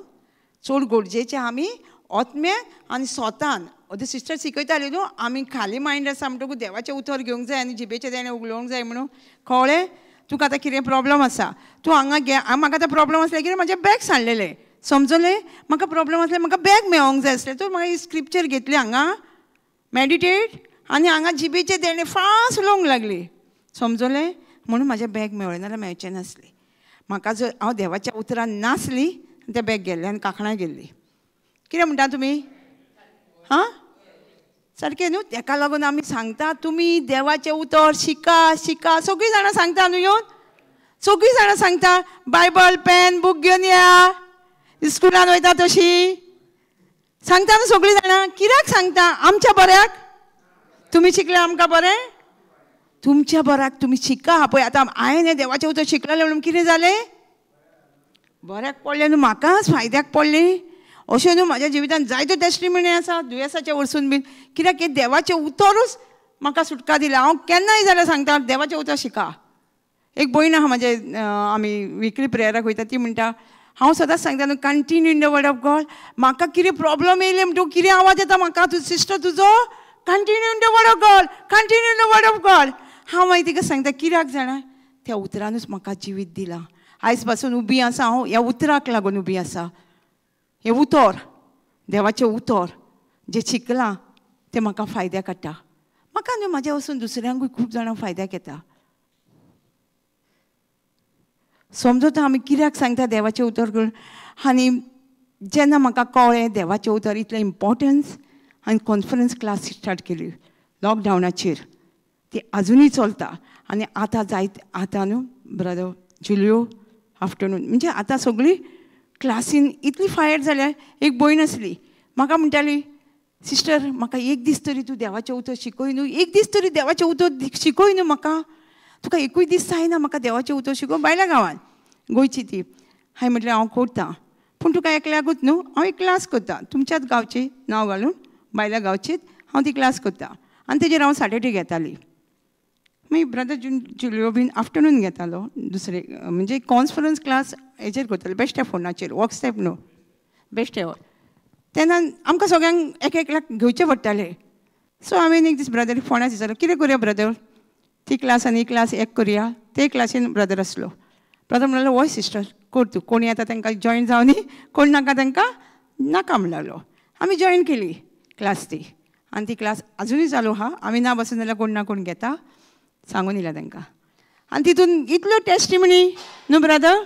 चड गरजेचें आमी आत्म्यान आनी स्वतान. अदर सिस्टर शिकयताली न्हू आमी खाली मायंड आसा म्हणटकूच देवाचें उतर घेवंक जाय आनी जिबेचें देणें उगलोवंक जाय म्हणून. कळ्ळें तुका आतां कितें प्रोब्लम आसा, तूं हांगा गे. म्हाका आतां प्रोब्लम आसलें कितें, म्हाजें बॅग सांडलेलें समजलें. म्हाका प्रोब्लम आसलें, म्हाका बॅग मेळोंक जाय आसलें. तूं म्हाका स्क्रिप्चर घेतलें हांगा मॅडिटेट आनी हांगा जिबेचें देणें फास्ट उलोवंक लागली समजलें. म्हणून म्हाजें बॅग मेळ्ळें, नाल्यार मेळचें नासलें म्हाका. जर हांव देवाच्या उतरान नासली तें बॅग गेल्लें आनी कांकणां गेल्ली. कितें म्हणटा तुमी? हां सारकें न्हू. तेका लागून आमी सांगता तुमी देवाचें उतर शिका शिका. सगळीं जाणां सांगता न्हू येवन, सगळीं जाणां सांगता बायबल पेन बूक घेवन या, स्कुलान वयता तशी सांगता न्हू सगळीं जाणां. कित्याक सांगता? आमच्या बऱ्याक. तुमी शिकले आमकां बरें, तुमच्या बऱ्याक तुमी शिका. पळय आतां हांवें देवाचें उतर शिकलें म्हणून कितें जालें, बऱ्याक पडलें न्हू, म्हाकाच फायद्याक पडलें. अशें न्हू म्हाज्या जिवितान जायत्यो टेस्टिमनी आसा दुयेंसाचे वरसून बीन. कित्याक हें देवाचें उतरूच म्हाका सुटका दिला. हांव केन्नाय जाल्यार सांगता देवाचें उतर शिका. एक भयण आहा म्हाजे, आमी विकली प्रेयराक वयता, ती म्हणटा हांव सदांच सांगता न्हू continue in the word of God. म्हाका कितें प्रोब्लम येयलें म्हणटकूच कितें आवाज येता म्हाका, तूं सिस्टर तुजो continue in the word of God, continue in the word of God. हांव मागीर तिका सांगता कित्याक जाणा, त्या उतरानूच म्हाका जिवीत दिलां. आयज पासून उबी आसा हांव ह्या उतराक लागून उबी आसा. हें उतर देवाचें उतर जें शिकलां तें म्हाका फायद्याक हाडटा. म्हाका न्हू म्हाज्या वचून दुसऱ्यांकूय खूब जाणां फायद्याक येता. समजता आमी कित्याक सांगता देवाचें उतर करून. आनी जेन्ना म्हाका कळ्ळें देवाचें उतर इतलें इम्पोर्टन्स, हांवें कॉन्फरन्स क्लास स्टार्ट केली लॉकडावनाचेर. ती आजुनूय चलता. आनी आतां जायते आतां न्हू ब्रदर जुलियो आफ्टरनून म्हणजे आतां सगळी क्लासीन इतली फायर जाल्या. एक भयण आसली म्हाका म्हणटाली, सिस्टर म्हाका एक दीस तरी तूं देवाचें उतर शिकय न्हू, एक दीस तरी देवाचें उतर शिकय न्हू म्हाका, तुका एकूय दीस जायना म्हाका देवाचें उतर शिकोवंक. बायल्या गांवान गोंयची ती. हांवें म्हटलें हांव करता, पूण तुका एकल्याकूच न्हू, हांव एक क्लास करता तुमच्याच गांवची नांव घालून, बायल्या गांवचीच हांव ती क्लास करता. आनी तेजेर हांव सॅटर्डे घेताली. मागीर ब्रदर जुलियो बीन आफ्टरनून घेतालो दुसरे, म्हणजे कॉन्फरन्स क्लास हेजेर करताले बेश्ट्या फोनाचेर, वॉट्सएप न्हू बेश्ट्यावर. तेन्ना आमकां सगळ्यांक एक एकल्याक घेवचें पडटालें. सो हांवें एक दीस ब्रदर फोनार विचारलें कितें करुया ब्रदर, ती क्लास आनी ही क्लास एक करुया. ते क्लासीन ब्रदर आसलो. ब्रदर म्हणलो वय सिस्टर कर तूं, कोण येता तांकां जॉयन जावनी, कोण नाका तांकां नाका म्हणलो. आमी जॉयन केली क्लास ती. आनी ती क्लास आजुनूय चालू आहा. आमी ना बसून जाल्यार कोण ना कोण घेता, सांगून दिला तांकां. आनी तितून इतल्यो टेस्टिमनी न्हू ब्रदर,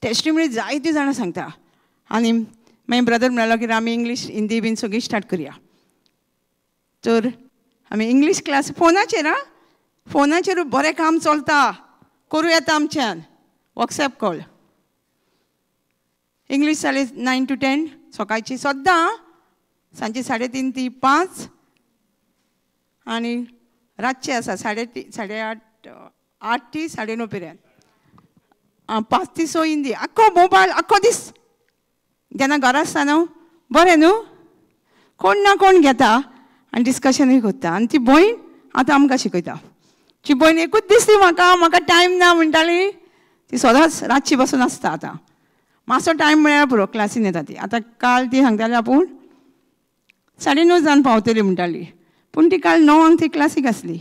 टेस्टिमनी जायत्यो जाणां सांगता. आनी मागीर ब्रदर म्हणलो की आमी इंग्लीश हिंदी बीन सगळी स्टार्ट करुया. तर आमी इंग्लीश क्लास फोनाचेर, आं फोनाचेर बरें काम चलता, करूं येता आमच्यान. वॉट्सएप कॉल इंग्लीश जाली 9 to 10 सकाळची सद्दां, सांजची 3:30 ते 5, आनी रातचें आसा 3:30 8:30 8 ते 9:30 पर्यंत, 5 ते 6 हिंदी. आख्खो मोबायल आख्खो दीस जेन्ना घरा आसता न्हू बरें न्हू, कोण ना कोण घेता आनी डिस्कशनूय करता. आनी ती भयण आतां आमकां शिकयता. ती भयण एकूच दिसली म्हाका, म्हाका टायम ना म्हणटाली. ती सदांच रातची बसून आसता आतां. मातसो टायम मेळ्ळ्यार पुरो क्लासीन येता ती. आतां काल ती सांगताली आपूण 9:30 जावन पावतली म्हणटाली, पूण ती काल 9 ती क्लासीक आसली.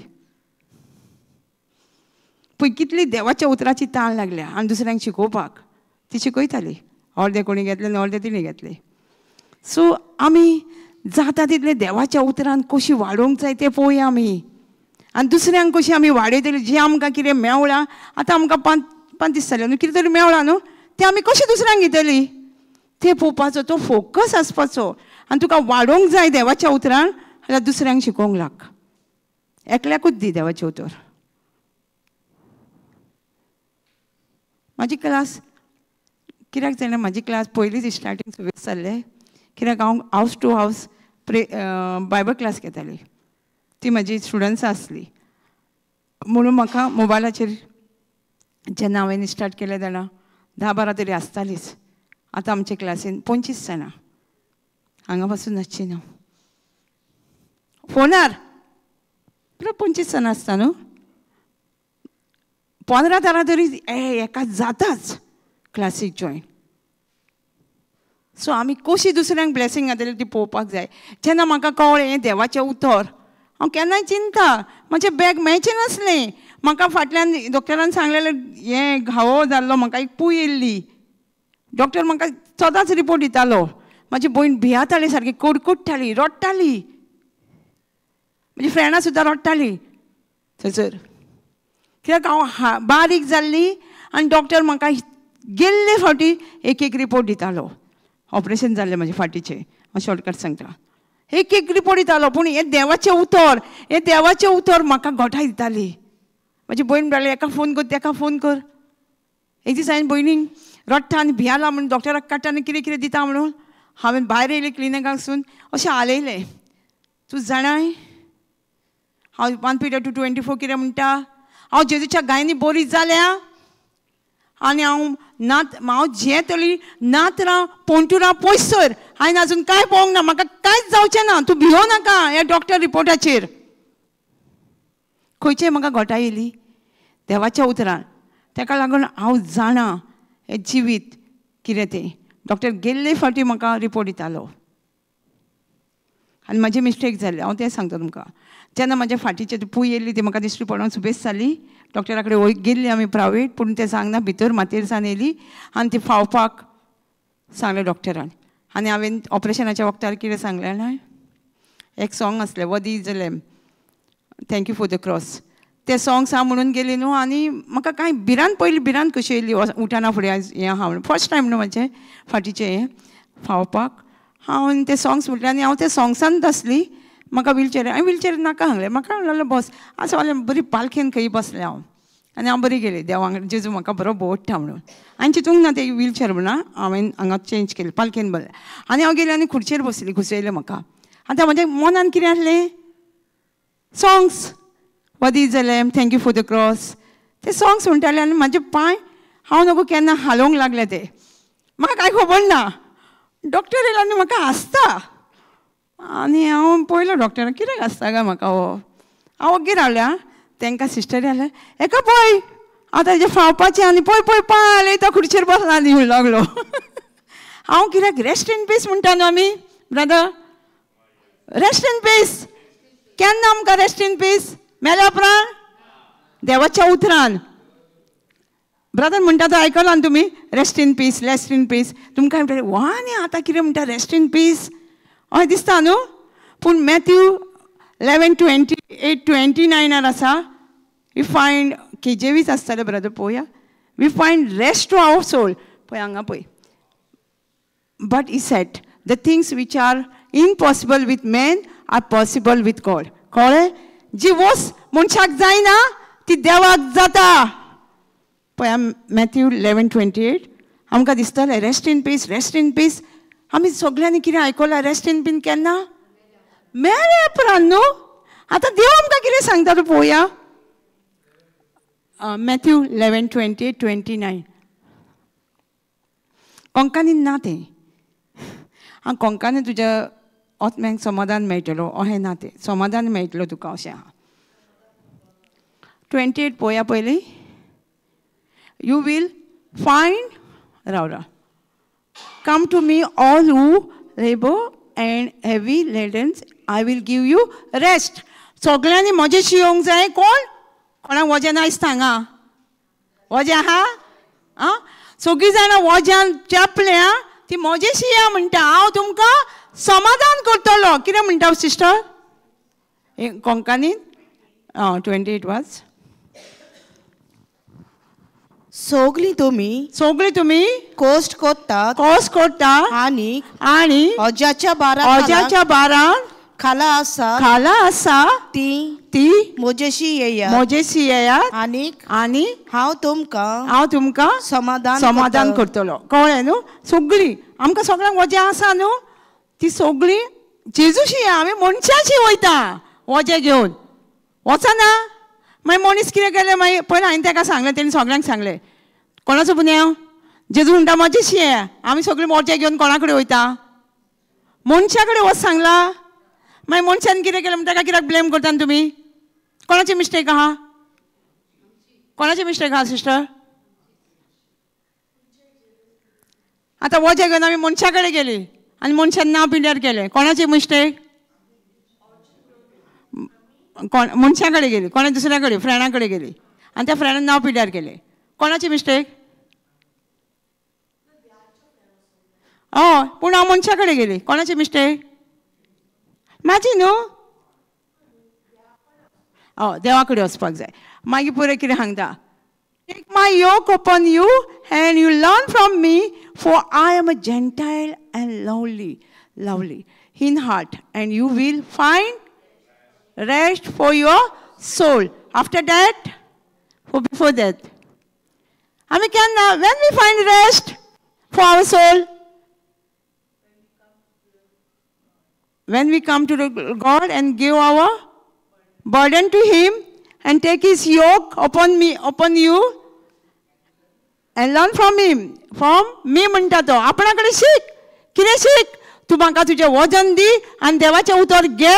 पळय कितली देवाच्या उतराची ताण लागल्या आनी दुसऱ्यांक शिकोवपाक ती शिकयताली. अर्दे कोणी घेतले आनी अर्दे तिणें घेतले. सो आमी जाता तितले देवाच्या उतरान कशी वाडोवंक जाय तें पळोवया आमी, आनी दुसऱ्यांक कशी आमी वाडयतली. जें आमकां कितें मेवळां, आतां आमकां 5 दीस जाले न्हू, कितें तरी मेवळां न्हू, तें आमी कशें दुसऱ्यांक दितली तें पळोवपाचो, तो फोकस आसपाचो. आनी तुका वाडोवंक जाय देवाच्या उतरान जाल्यार दुसऱ्यांक शिकोवंक लाग. एकल्याकूच दी देवाचें उतर. म्हाजी क्लास कित्याक जाणा, म्हाजी क्लास पयलींच स्टार्टींग सुबेज जाल्लें कित्याक हांव house to house Bible class घेताली, ती म्हाजी स्टुडंट्सां आसली म्हणून म्हाका मोबायलाचेर जेन्ना हांवें स्टार्ट केलें जाणा 10-12 तरी आसतालीच. आतां आमचे क्लासीन 25 जाणां, हांगा पासून नासची ना फोनार पुरो 25 जाणां आसता न्हू, 15 जाणां तरी एका जाताच क्लासीक जॉयन. सो आमी कशी दुसऱ्यांक ब्लेसींग घातली ती पळोवपाक जाय. जेन्ना म्हाका कळ्ळें हें देवाचें उतर, हांव केन्नाय चिंता म्हजें बॅग मेळचें नासलें. म्हाका फाटल्यान डॉक्टरान सांगलेलें हें घावो जाल्लो, म्हाका एक पूय येयल्ली. डॉक्टर म्हाका सदांच रिपोर्ट दितालो. म्हाजी भयण भियाताली सारकी, कडकडटाली, रडटाली. म्हजी फ्रेंडां सुद्दां रडटाली थंयसर, कित्याक हांव बारीक जाल्ली आनी डॉक्टर म्हाका गेल्ले फावटी एक एक रिपोर्ट दितालो. ऑपरेशन जाल्लें म्हजें फाटीचें, हांव शॉर्टकट सांगता. एक एक रिपोर्ट दितालो, पूण हें देवाचें उतर, हें देवाचें उतर म्हाका गोठाय दिताली. म्हजी भयण म्हणटाली एका फोन कर, तेका फोन कर. एक दीस हांवें भयणीक रडटा आनी भियाला म्हणून डॉक्टराक काडटा आनी कितें कितें दिता म्हणून हांवें भायर येयलें क्लिनिकाकसून, अशें हालयलें. तूं जाणाय हांव 1 Peter 2:24 कितें म्हणटा, हांव जेजूच्या गायनी बरी जाल्या आनी हांव नात, हांव झेतली नातरां पोंटुरां पयसर हांवें आजून कांय पळोवंक ना, म्हाका कांयच जावचें ना, तूं भियो नाका ह्या डॉक्टर रिपोर्टाचेर. खंयचे म्हाका घोटाय येयली देवाच्या उतरान. ताका लागून हांव जाणा हें जिवीत कितें तें. डॉक्टर गेल्ले फावटी म्हाका रिपोर्ट दितालो आनी म्हाजी मिस्टेक जाली, हांव तें सांगता तुमकां. जेन्ना म्हाज्या फाटीचेर पूय येयली ती म्हाका दिश्टी पडोन सुबेज जाली. डॉक्टरा कडेन गेल्ली आमी प्रायवेट, पूण तें सांगना, भितर मातयेर सान येयली आनी ती फावपाक सांगलें डॉक्टरान. आनी हांवें ऑपरेशनाच्या वखदार कितें सांगलें ना, एक सॉंग आसलें worthy is the lamb, thank you for the cross, तें सॉंग्स हांव म्हणून गेली न्हू. आनी म्हाका कांय भिरांत, पयली भिरांत कशी येयली उठाना फुडें हें आहा म्हणून, फर्स्ट टायम न्हू म्हाजें फाटीचें हें फावपाक. हांव तें सॉंग्स म्हटलें आनी हांव तें सॉंग्सांत आसली. म्हाका व्हिलचेर, हांवें व्हिलचेर नाका सांगलें, म्हाका म्हणलें बस आसा जाल्यार बरी पालखेन खंय बसलें हांव आनी हांव बरी गेली देवांक, जेजू म्हाका बरो बोडटा म्हणून. आनी चिंतूंक ना ते व्हिलचेर म्हणून हांवें हांगा चेंज केली, पालखेन बसलें आनी हांव गेलें आनी खुर्चेर बसली, घुसयलें म्हाका. आतां म्हज्या मनान कितें आसलें, songs worthy is the lamb, thank you for the cross, ते सॉंग्स म्हणटाले. आनी म्हाजे पांय हांव नको केन्ना हालोवंक लागले, ते म्हाका कांय खबर ना. डॉक्टर येयलो आनी म्हाका हांसता आनी हांव पळयलो डॉक्टराक कित्याक हांसता काय म्हाका हो. हांव ओग्गी रावलें. तांकां सिस्टर आयलें, हेका पळय आतां हेजें फावपाचें आनी पळय पळय पांय हालयता खुर्चेर बसला आनी म्हणूंक लागलो. हांव कित्याक रेस्ट इन पीस म्हणटा न्हू आमी ब्रदर, रेस्ट इन पीस. केन्ना आमकां रेस्ट इन पीस मेल्या उपरांत देवाच्या उतरान. ब्रदर म्हणटा तो आयकला न्हू तुमी, rest in peace, rest in peace. तुमकां म्हणटा वा न्ही आतां कितें म्हणटा रेस्ट इन पीस, हय दिसता न्हू. पूण मॅथ्यू 11:28-29 आसा, we find केजेवीच आसतलें ब्रदर पळोवया, we find rest to our soul. पळय हांगा पळय, but he said the things which are impossible with men are possible with God. कळ्ळें? जी वस्त मनशाक जायना ती देवाक जाता. पळय मॅथ्यू 11:28 आमकां दिसतलें rest in peace, rest in peace. आमी सगळ्यांनी कितें आयकलां रेस्ट इन पीस केन्ना मेले उपरांत न्हू. आतां देव आमकां कितें सांगता तूं पळोवया. मॅथ्यू 11:28-29 कोंकणीन ना तें, आं कोंकणी तुज्या आत्म्याक समाधान मेळटलो अहें ना तें, समाधान मेळटलो तुका अशें आहा. 28 पळोवया पयलीं. You will find, Rav Rav, Come to me all who labour and heavy ladens, I will give you rest. सगळ्यांनी म्हजेशी येवंक जाय. कोण कोणाक वजें ना दिसता हांगा? वजें आहा? आं, सगळीं जाणां वज्यान चेपल्या ती म्हजेशी या म्हणटा, हांव तुमकां समाधान करतलो. कितें म्हणटा सिस्टर कोंकणीन? 28 वाच. सगळीं तुमी, सगळीं तुमी कोश्ट कोत्ता, कोश्ट कोत्ता आनी आनी अज्याच्या बारा, अज्याच्या बारान खाला आसा, खाला आसा ती ती म्हजेशी येयात, म्हजेशी येयात आनी आनी हांव तुमकां, हांव तुमकां समाधान समाधान करतलो. कळ्ळें न्हू? सगळीं आमकां सगळ्यांक वजें आसा न्हू, ती सगळीं जेजूशी. आमी मनशाशी वयता वजें घेवन, वचना. मागीर मनीस कितें केलें मागीर पयलीं हांवें ताका सांगलें, तेणी सगळ्यांक सांगलें. कोणाचो पुन्यांव? जेजू म्हणटा म्हजेशी येया. आमी सगळीं वजें घेवन कोणा कडेन वयता? मनशा कडेन वच सांगलां. मागीर मनशान कितें केलें म्हणटा ताका कित्याक ब्लेम करता तुमी? कोणाची मिस्टेक आहा? कोणाची मिस्टेक आहा सिस्टर? आतां वजें घेवन आमी मनशा कडेन गेली आनी मनशान नांव पिंड्यार केलें. कोणाची मिस्टेक? कोण मनशा कडेन गेली, कोणा दुसऱ्या कडेन, फ्रेंडा कडेन गेली आनी त्या फ्रेंडान नांव पिड्यार केलें. कोणाची मिस्टेक? हय, पूण हांव मनशा कडेन गेली. कोणाची मिस्टेक? म्हाजी न्हू. हय, देवा कडेन वचपाक जाय. मागीर पुरें कितें सांगता? Take my yoke upon you and you learn from me, for I am a gentle and lovely, lovely in heart, and you will find rest for your soul. After that, or before that? I mean, when we find rest for our soul? When we come to the God and give our burden to Him and take His yoke upon me, upon you, and learn from Him. From me म्हणटा तो, आपणा कडेन शीक. कितें शीक? तूं म्हाका तुजें वजन दी आनी देवाचें उतर घे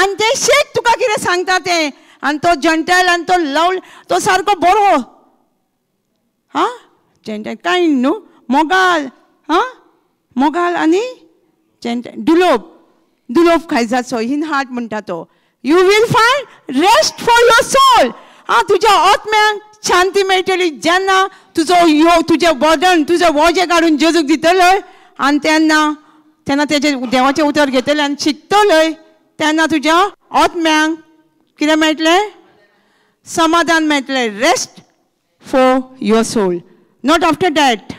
आनी तें शीक, तुका कितें सांगता तें. आनी तो जंटायल आनी तो लवल, तो सारको बरो. हां, जंटायल कांय न्हू, मोगाल. हां, मोगाल आनी जंटायल दुलोब, दुलोब खायजाचो इन हार्ट म्हणटा तो. You will find rest for your soul. हां, तुज्या आत्म्यांक शांती मेळटली जेन्ना तुजो यो तुजें बर्डन, तुजें वजें काडून जेजूक दितलय आनी तेन्ना तेन्ना तेजें देवाचें उतर घेतलें आनी शिकतलय, तेन्ना तुज्या आत्म्यांक कितें मेळटलें? समाधान मेळटलें. Rest for your soul, not after that.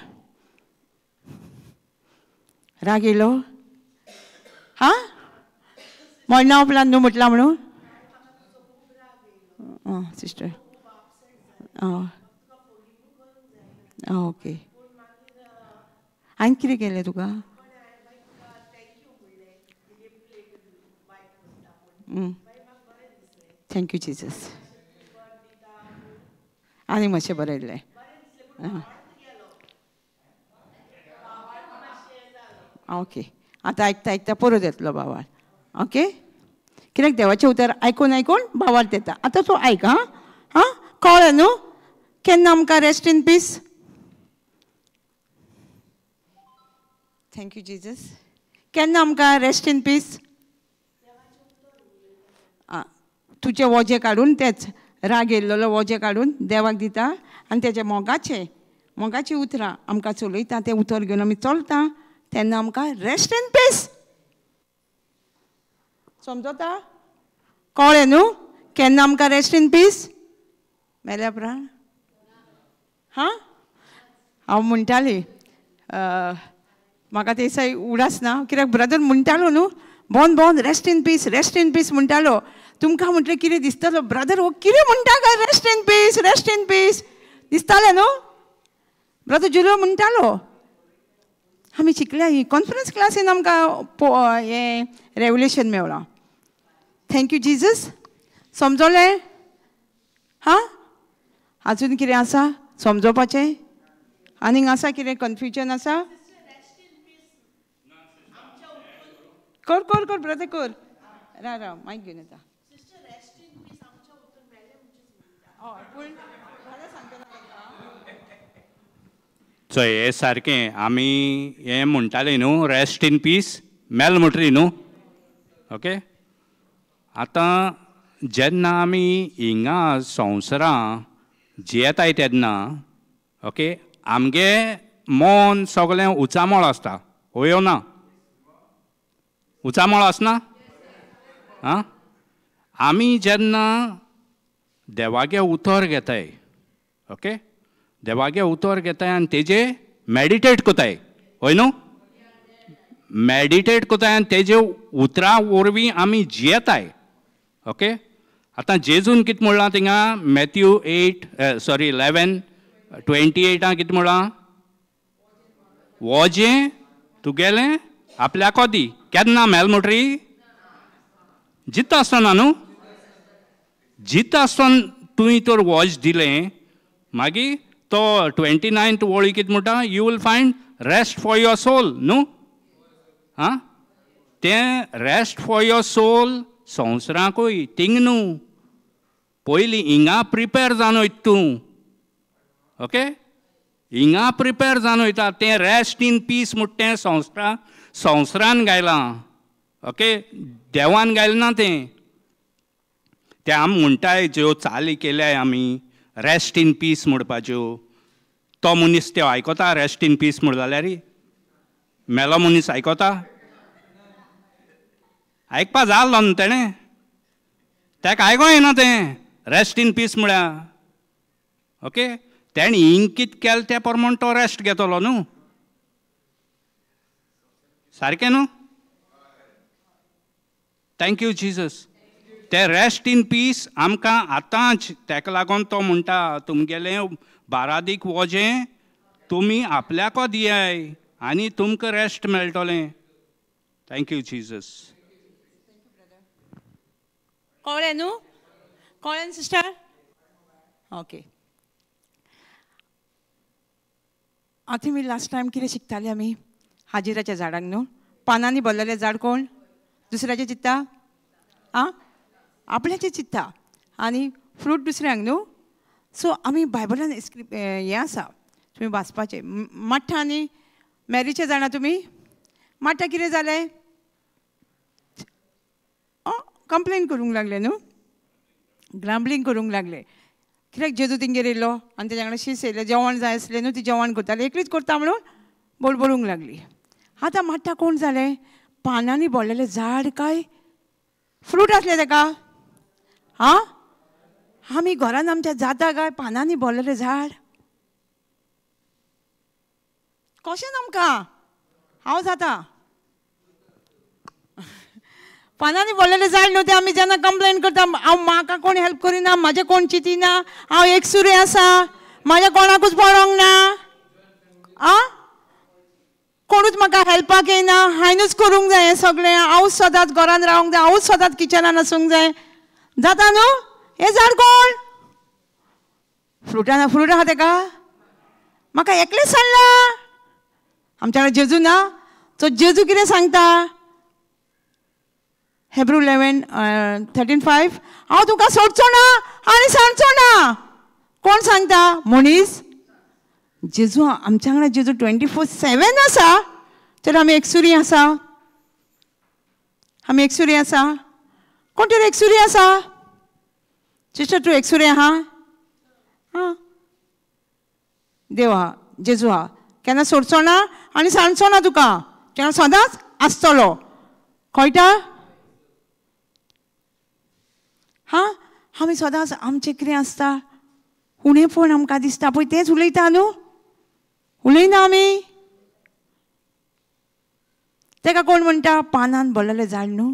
राग येयलो? हां, मरणा उपरांत न्हू म्हटलां म्हणून? आं सिस्टर, आं ओके. हांवें कितें केलें तुका? Thank you Jesus. आनी मातशें बरयल्लें. ओके, आतां आयकता आयकता परत येतलो बावाळ. ओके, कित्याक देवाचें उतर आयकून आयकून बावाळ येता. आतां तूं आयक. हां हां, कळ्ळें न्हू केन्ना आमकां rest in peace? Thank you Jesus. केन्ना आमकां रेस्ट इन पीस? तुजें वजें काडून, तेच राग येयल्लो वजें काडून देवाक दिता आनी तेजे मोगाचें, मोगाचीं उतरां आमकां चलयता. तें उतर घेवन आमी चलता तेन्ना आमकां रेस्ट इन पीस. समजता? कळ्ळें न्हू केन्ना आमकां रेस्ट इन पीस? मेल्या उपरांत? हां, हांव म्हणटाली, म्हाका ते दिसा उडास ना, कित्याक ब्रदर म्हणटालो न्हू भोंवन भोंवन rest in peace, rest in peace म्हणटालो. तुमकां म्हटलें कितें दिसतालो ब्रदर हो कितें म्हणटा काय rest in peace, rest in peace दिसतालें न्हू? ब्रदर जुलो म्हणटालो. आमी शिकल्या ही कॉन्फरन्स क्लासीन आमकां हें रेवलेशन मेवलां. Thank you Jesus. समजलें? हां, आजून कितें आसा समजोवपाचें? आनीक आसा कितें कन्फ्युजन आसा? कर कर कर ब्रदर कर. राव राव, मायक घेवन येता. चोय हे सारकें आमी हें म्हणटाले न्हू, रेस्ट इन पीस मेल म्हणटरी न्हू. ओके, आतां जेन्ना आमी हिंगा संवसारां जियेताय तेन्ना ओके आमगे मन सगळें उचामळ आसता, हय ना? उचामळ आसना? आं, आमी जेन्ना देवागे उतर घेताय, ओके, देवागे उतर घेताय आनी तेजे मॅडिटेट कोताय, हय न्हू? मॅडिटेट कोताय आनी तेजे उतरां वरवीं आमी जियेताय. ओके, आतां जेजून कितें म्हणलां थिंगा मॅथ्यू 11:28 कितें म्हणलां? वोजें तुगेलें आपल्याको दी. केन्ना मेल म्हणटरी? जित्ता आसतना न्हू, जित्ता आसतना तुवें तर वॉज दिलें, मागीर तो 29 वळी कितें म्हणटा? You will find rest for your soul न्हू. आं, तें रेस्ट फॉर your soul संवसाराकूय थिंग न्हू, पयलीं हिंगा प्रिपेर जावन वयता तूं. ओके, हिंगा प्रिपेर जावन वयता तें रेस्ट इन पीस म्हणटा तें संवसारान गायलां. ओके, देवान गायलें ना तें. तें आमी म्हणटाय ज्यो चाली केल्याय आमी रेस्ट इन पीस म्हणपाच्यो, तो मनीस त्यो आयकता रेस्ट इन पीस म्हण जाल्यार? मेलो मनीस आयकता? आयकपा जालो न्हू तेणें, ताका आयको येना तें रेस्ट इन पीस म्हळ्यार. ओके, तेणें हिंग कितें केलें त्या प्रमाण तो रेस्ट घेतलो न्हू, सारकें न्हू? Thank you Jesus. ते रेस्ट इन पीस आमकां आतांच, ताका लागून तो म्हणटा तुमगेलें बारादीक वोजें तुमी आपल्याको दियाय आनी तुमकां रेस्ट मेळटलें. Thank you Jesus. कळ्ळें न्हू? कळ्ळें सिस्टर? ओके, आतां मी लास्ट टायम कितें शिकताले आमी? हाजिराच्या झाडांक न्हू, पानांनी भरलेलें झाड कोण? दुसऱ्याचें चित्ता? आं, आपल्याचें चित्ता आनी फ्रूट दुसऱ्यांक न्हू. सो आमी बायबलान हें आसा तुमी वाचपाचें. माठ्ठा आनी मॅरीचें जाणा तुमी? माठ्ठा कितें जालें? कंप्लेन करूंक लागलें न्हू, ग्रांबलींग करूंक लागलें. कित्याक जेजू तिंगेर येयलो आनी तेज्या वांगडा शीस येयलें, जेवण जाय आसलें न्हू, ती जेवण करताली, एकलीच करता म्हणून बोलबोलूंक लागली. आतां माठ्ठा कोण जालें? पानांनी भरलेलें झाड काय फ्रूट आसलें ताका? आं, आमी घरान आमच्या जाता काय पानांनी भरलेलें झाड? कशें आमकां? हांव जाता पानांनी भरलेलें झाड न्हू तें. आमी जेन्ना कंप्लेन करता, हांव म्हाका कोण हेल्प करिना, म्हाजें कोण चिंतिना, हांव एकसुरें आसा, म्हाजें कोणाकूच पडोंक ना, आं, कोणूच म्हाका हेल्पाक येयना, हांवेनूच करूंक जाय हें सगळें, हांवूच सदांच घरान रावंक जाय, हांवूच सदांच किचनान आसूंक जाय. जाता न्हू? हें झाड कोण? फ्रुटान फ्रूट आहा तेका? म्हाका एकलेंच सांगलां. आमच्या कडेन जेजू ना, सो जेजू कितें सांगता? हेब्रू 11:13-5, हांव तुका सोडचो ना आनी सांगचो ना. कोण सांगता? मनीस. जेजू आमच्या वांगडा, जेजू 24/7 आसा, तर आमी एकसुरी आसा, आमी एकसुरी आसा. कोण तरी एकसुरी आसा? सिस्टर तूं एकसुरी आहा? आं, देव आहा, जेजू आहा, केन्ना सोडचो ना आनी सांगचो ना तुका, केन्ना सदांच आसतलो. कळटा? हां, आमी सदांच आमचें कितें आसता उणेपण आमकां दिसता पळय, तेंच उलयता न्हू, उलयना आमी. ताका कोण म्हणटा? पानान भरलेलें झाड न्हू.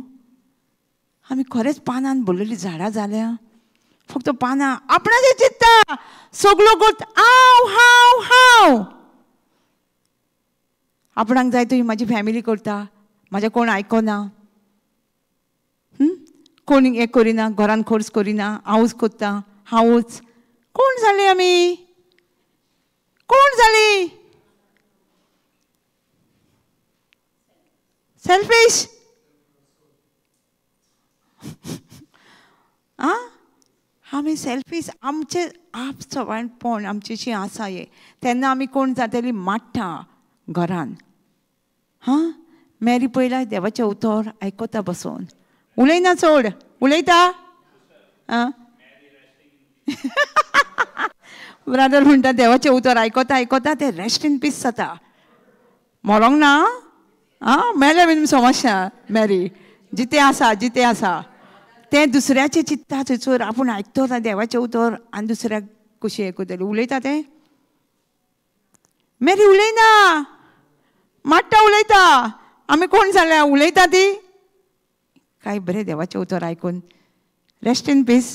आमी खरेंच पानान भरलेलीं झाडां जाल्या? फक्त पानां आपणाचें चिंत्ता, सगळो करता हांव हांव हांव. आपणाक जाय तुजी म्हाजी फॅमिली करता, म्हाजें कोण आयकना, कोण हें करिना, घरान खर्च करिना, हांवूच करता, हांवूच. कोण जाली आमी? कोण जाली? सेल्फीश. आं, आमी सेल्फीश, आमचे आप सवायपण आमचेशी आसा हें. तेन्ना आमी कोण जातली माट्टा घरान. हां, मॅरी पयला देवाचें उतर आयकता बसून, उलयना चड, उलयता. आं, ब्रादर म्हणटा देवाचें उतर आयकता आयकता तें रेस्ट इन पीस जाता. मरोंक ना, आं, मेलें बीन समस्या. मॅरी जितें आसा, जितें आसा, तें दुसऱ्याचें चित्ता थंयसर आपूण आयकतो देवाचें उतर आनी दुसऱ्याक कशी आयकतली. उलयता तें मॅरी उलयना, माट्टा उलयता. आमी कोण जाल्या उलयता ती? काय बरें देवाचें उतर आयकून रेस्ट इन पीस.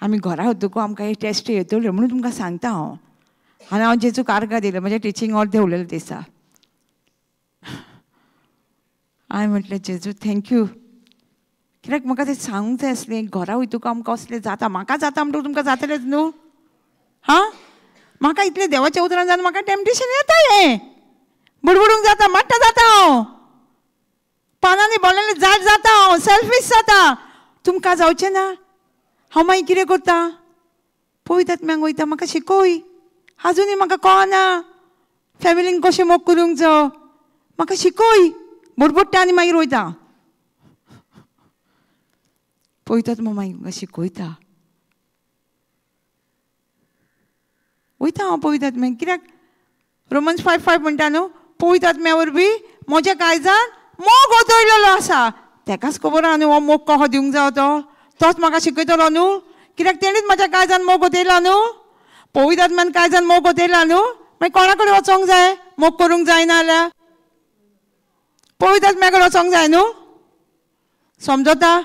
आमी घरा वतकूच आमकां हे टेस्ट येतल्यो म्हणून तुमकां सांगता हांव. आनी हांव जेजूक आर्गां दिलें, म्हजें टिचींग अर्दें उलयलें दिसा. हांवें म्हटलें जेजू thank you, कित्याक म्हाका तें सांगूंक जाय आसलें. घरा वयतकूच आमकां असलें जाता, म्हाका जाता म्हणटकूच तुमकां जातलेंच न्हू. हां, म्हाका इतलें देवाच्या उतरान जावन म्हाका टेम्पटेशन येता, हें बुडबुडूंक जाता, माट्टा जाता हांव, पानांनी बोल्लेलें जाड जाता हांव, सेल्फीश जाता. तुमकां जावचें ना. हांव मागीर कितें करता, पवित्र आत्म्याक वयता, म्हाका शिकय, आजुनूय म्हाका कळना फॅमिलीन कशें मोग करूंक जावो, म्हाका शिकय. बुडबुडटा आनी मागीर वयता. पवित्र आत्मा मागीर म्हाका शिकयता, वयता हांव पवित्र आत्म्याक. कित्याक रोमन्स 5:5 म्हणटा न्हू, पवित्र आत्म्या वरवीं म्हज्या काळजान मोग ओतयलेलो आसा. तेकाच खबर आहा न्हू हो मोग कसो दिवंक जावो तो, तोच म्हाका शिकयतलो न्हू, कित्याक तेणीच म्हज्या काळजान मोग ओतयला न्हू, पवित्र आत्म्यान काळजान मोग ओतयला न्हू. मागीर कोणा कडेन वचोंक जाय मोग करूंक जायना जाल्यार? पवित्र आत्म्या कडेन वचोंक जाय न्हू. समजता?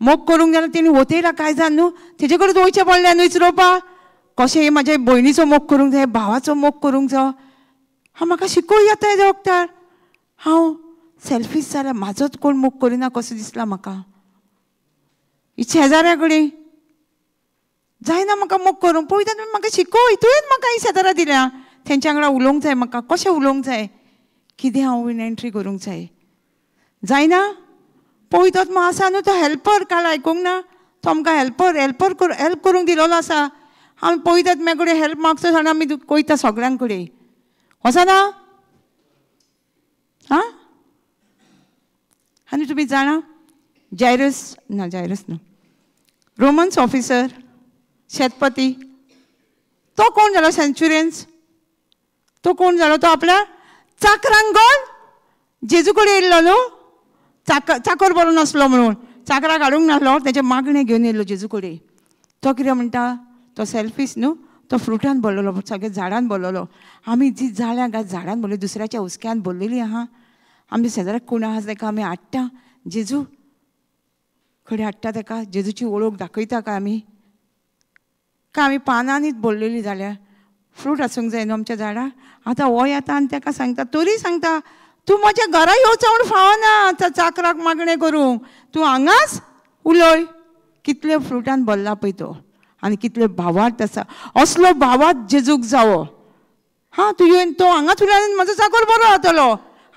मोग करूंक जाल्यार तेणी ओतयला काळजान न्हू, तेजे कडेन वयचें पडलें न्हू इचरोवपा. कशें म्हाज्या भयणीचो मोग करूंक जाय, भावाचो मोग करूंक जाय, हांव म्हाका शिकोय येता हेज्या वखदार. हांव सेल्फीश जाल्यार म्हाजोच कोण मोग करिना कसो दिसला म्हाका. शेजाऱ्या कडेन जायना म्हाका मोग करूंक, पवित्र आत्म्यान म्हाका शिकोय, तुवेंच म्हाका ही शेजारा दिल्या, तेंच्या वांगडा उलोवंक जाय म्हाका, कशें उलोवंक जाय, कितें हांव एंट्री करूंक जाय. जायना? पवित्र आत्मा आसा न्हू तो हेल्पर, काल आयकूंक ना, तो आमकां हेल्पर हेल्पर हेल्प करूंक दिलोलो आसा. आमी पवित्र आत्म्या कडेन हेल्प मागचो जाल्यार आमी वयता सगळ्यां कडेन, वचना? आं, आनी तुमी जाणा जायरस ना, जायरस ना, रोमन्स ऑफिसर शेतपती, तो कोण जालो? सेंच्युरियन्स. तो कोण जालो? तो आपल्या चाकरांक जेजू कडेन येयल्लो न्हू, चाकर बरो नासलो म्हणून चाकराक हाडूंक नासलो, तेजें मागणें घेवन येयल्लो जेजू कडेन. तो कितें म्हणटा, तो सेल्फीश न्हू, तो फ्रुटान भरलेलो, सगळ्या झाडान भरलेलो. आमी जी जाळ्यां काय झाडान भरलेली, दुसऱ्याच्या हुस्क्यान भरलेली आहा. आमच्या शेजाऱ्याक कोण आहा तेका आमी हाडटा, जेजू कडेन हाडटा तेका, जेजूची वळख दाखयता काय आमी? काय आमी पानांनीच भरलेली जाल्यार? फ्रूट आसूंक जाय न्हू आमच्या झाडां. आतां हो येता आनी तेका सांगता, तरी सांगता, तूं म्हज्या घरा येवचो म्हूण फावना आतां चाकराक मागणें करूंक, तूं हांगाच उलय. कितले फ्रुटान भरला पळय तो, आनी कितले भावार्थ आसा. असलो भावार्थ जेजूक जावो. हां, तूं येवन तो हांगाच उलयल्यार म्हजो चाकर बरो जातलो.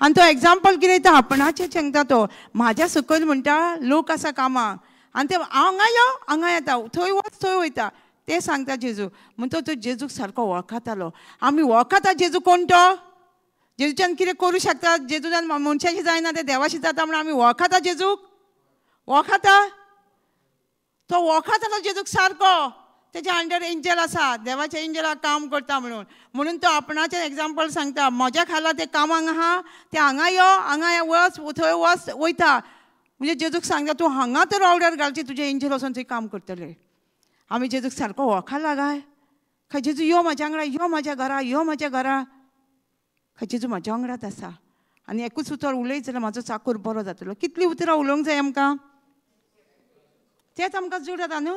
आनी तो एग्जाम्पल कितें दिता, आपणाचें सांगता तो. म्हाज्या सकयल म्हणटा लोक आसा कामाक, आनी ते हांगा यो हांगा येता, थंय वच थंय वयता, तें सांगता जेजू. म्हणटा तो जेजूक सारको वळखतालो. आमी वळखता जेजू कोण तो, जेजूच्यान कितें करूं शकता, जेजूच्यान मनशाशी जायना तें देवाशी जाता म्हणून आमी वळखता जेजूक, वळखता. तो वळखतालो जेजूक सारको, तेच्या अंडर एंजल आसा, देवाच्या एंजलाक काम करता म्हणून. म्हणून तो आपणाचें एग्जाम्पल सांगता, म्हज्या खाला ते कामाक आहा, ते हांगा यो हांगा वच थंय वच वयता. म्हणजे जेजूक सांगता, तूं हांगा तर ऑर्डर घालची, तुजें एंजल वचोन थंय काम करतले. आमी जेजूक सारको वळखला काय? खंय जेजू यो म्हाज्या वांगडा, यो म्हाज्या घरा, यो म्हाज्या घरा. खंय जेजू म्हाज्या वांगडाच आसा. आनी एकूच उतर उलयत जाल्यार म्हाजो चाकूर बरो जातलो. कितलीं उतरां उलोवंक जाय आमकां, तेंच आमकां जड जाता न्हू.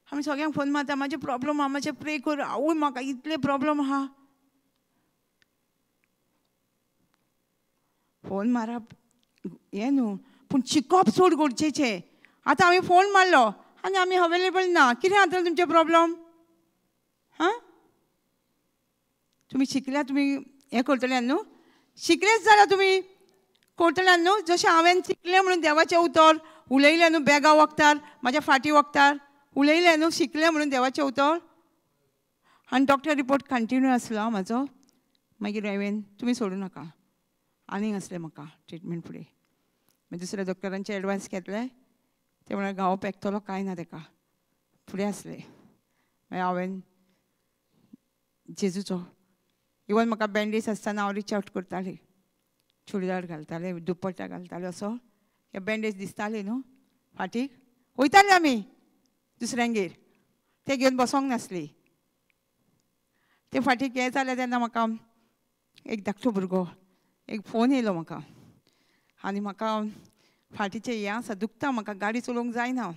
आमी सगळ्यांक फोन मारता, म्हाजे प्रॉब्लम आहा, मातशें प्रे कर, आवय म्हाका इतले प्रॉब्लम आहा. फोन मारप हें न्हू, पूण शिकप चड गरजेचें. आतां आमी फोन मारलो आनी आमी अवेलेबल ना, कितें जातलें तुमचें प्रॉब्लम? हां, तुमी शिकल्या, तुमी हें करतले न्हू, शिकलेच जाल्यार तुमी करतले न्हू. जशें हांवें शिकलें म्हणून देवाचें उतर उलयलें न्हू बेगां वखतार, म्हाज्या फाटी वखतार उलयलें न्हू, शिकलें म्हणून देवाचें उतर. आनी डॉक्टर रिपोर्ट कंटिन्यू आसलो म्हाजो. मागीर हांवें तुमी सोडूं नाका, आनीक आसलें म्हाका ट्रिटमेंट फुडें. मागीर दुसऱ्या डॉक्टरांचे एडवायस घेतले, ते म्हळ्यार घावो पेकतलो कांय ना तेका, फुडें आसलें. मागीर हांवें जेजूचो इवन म्हाका बँडेज आसतना हांव रिच आवट करतालें, चुडीदार घालतालें, दुपट्टा घालतालें, असो हे बँडेज दिसताले न्हू फाटीक. वयताले आमी दुसऱ्यांगेर, ते घेवन बसोंक नासली. ते फाटीक हें जालें तेन्ना म्हाका एक धाकटो भुरगो एक फोन येयलो म्हाका, आनी म्हाका फाटीचें हें आसा, दुखता म्हाका, गाडी चलोवंक जायना.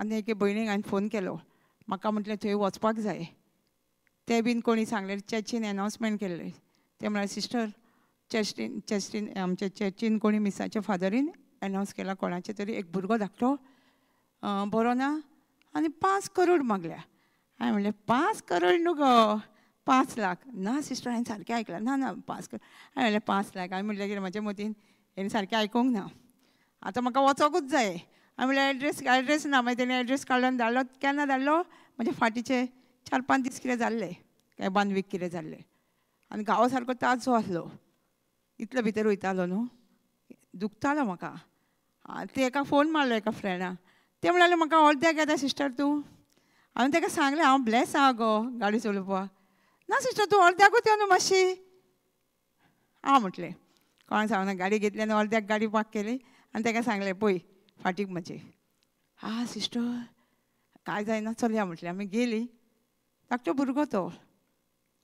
आनी एके भयणीक हांवें फोन केलो, म्हाका म्हटलें थंय वचपाक जाय. ते बीन कोणी सांगलें, चर्चीन एनावन्समेंट केल्लें. ते म्हळ्यार सिस्टर चर्चीन चर्चीन आमच्या चर्चीन कोणी मिसाच्या फादरीन एनावन्स केला कोणाचे तरी एक भुरगो धाकटो बरो ना आनी 5 करोड मागल्या. हांवें म्हणलें 5 करोड न्हू गो, 5 लाख. ना सिस्टर हांवें सारकें आयकलां, ना ना 5 करोड. हांवें म्हणलें 5 लाख. हांवें म्हणलें कितें म्हाज्या मतीन हेणें सारकें आयकूंक ना, आतां म्हाका वचोकूच जाय. हांवें म्हणलें एड्रेस एड्रेस ना. मागीर तेणें एड्रेस काडलो आनी धाडलो. केन्ना धाडलो, म्हज्या फाटीचे 4-5 दीस कितें जाल्ले, काय 1 वीक कितें जाल्लें. आनी गांवा सारको ताजो आसलो, इतलो भितर वयतालो न्हू, दुखतालो म्हाका. ते एका फोन मारलो एका फ्रेंडा, ते म्हणाले म्हाका अर्द्याक येता सिस्टर तूं. हांवें ताका सांगलें हांव ब्लेस आहा गो गाडी चलोवपाक. ना सिस्टर तूं अर्द्याकूच यो न्हू मातशी. हांव म्हटलें कोणाक सांगना, गाडी घेतली आनी अर्द्याक गाडी पार्क केली आनी ताका सांगलें पळय फाटीक म्हजे. हा सिस्टर काय जायना चलया म्हटलें. आमी गेली, धाकटो भुरगो तो,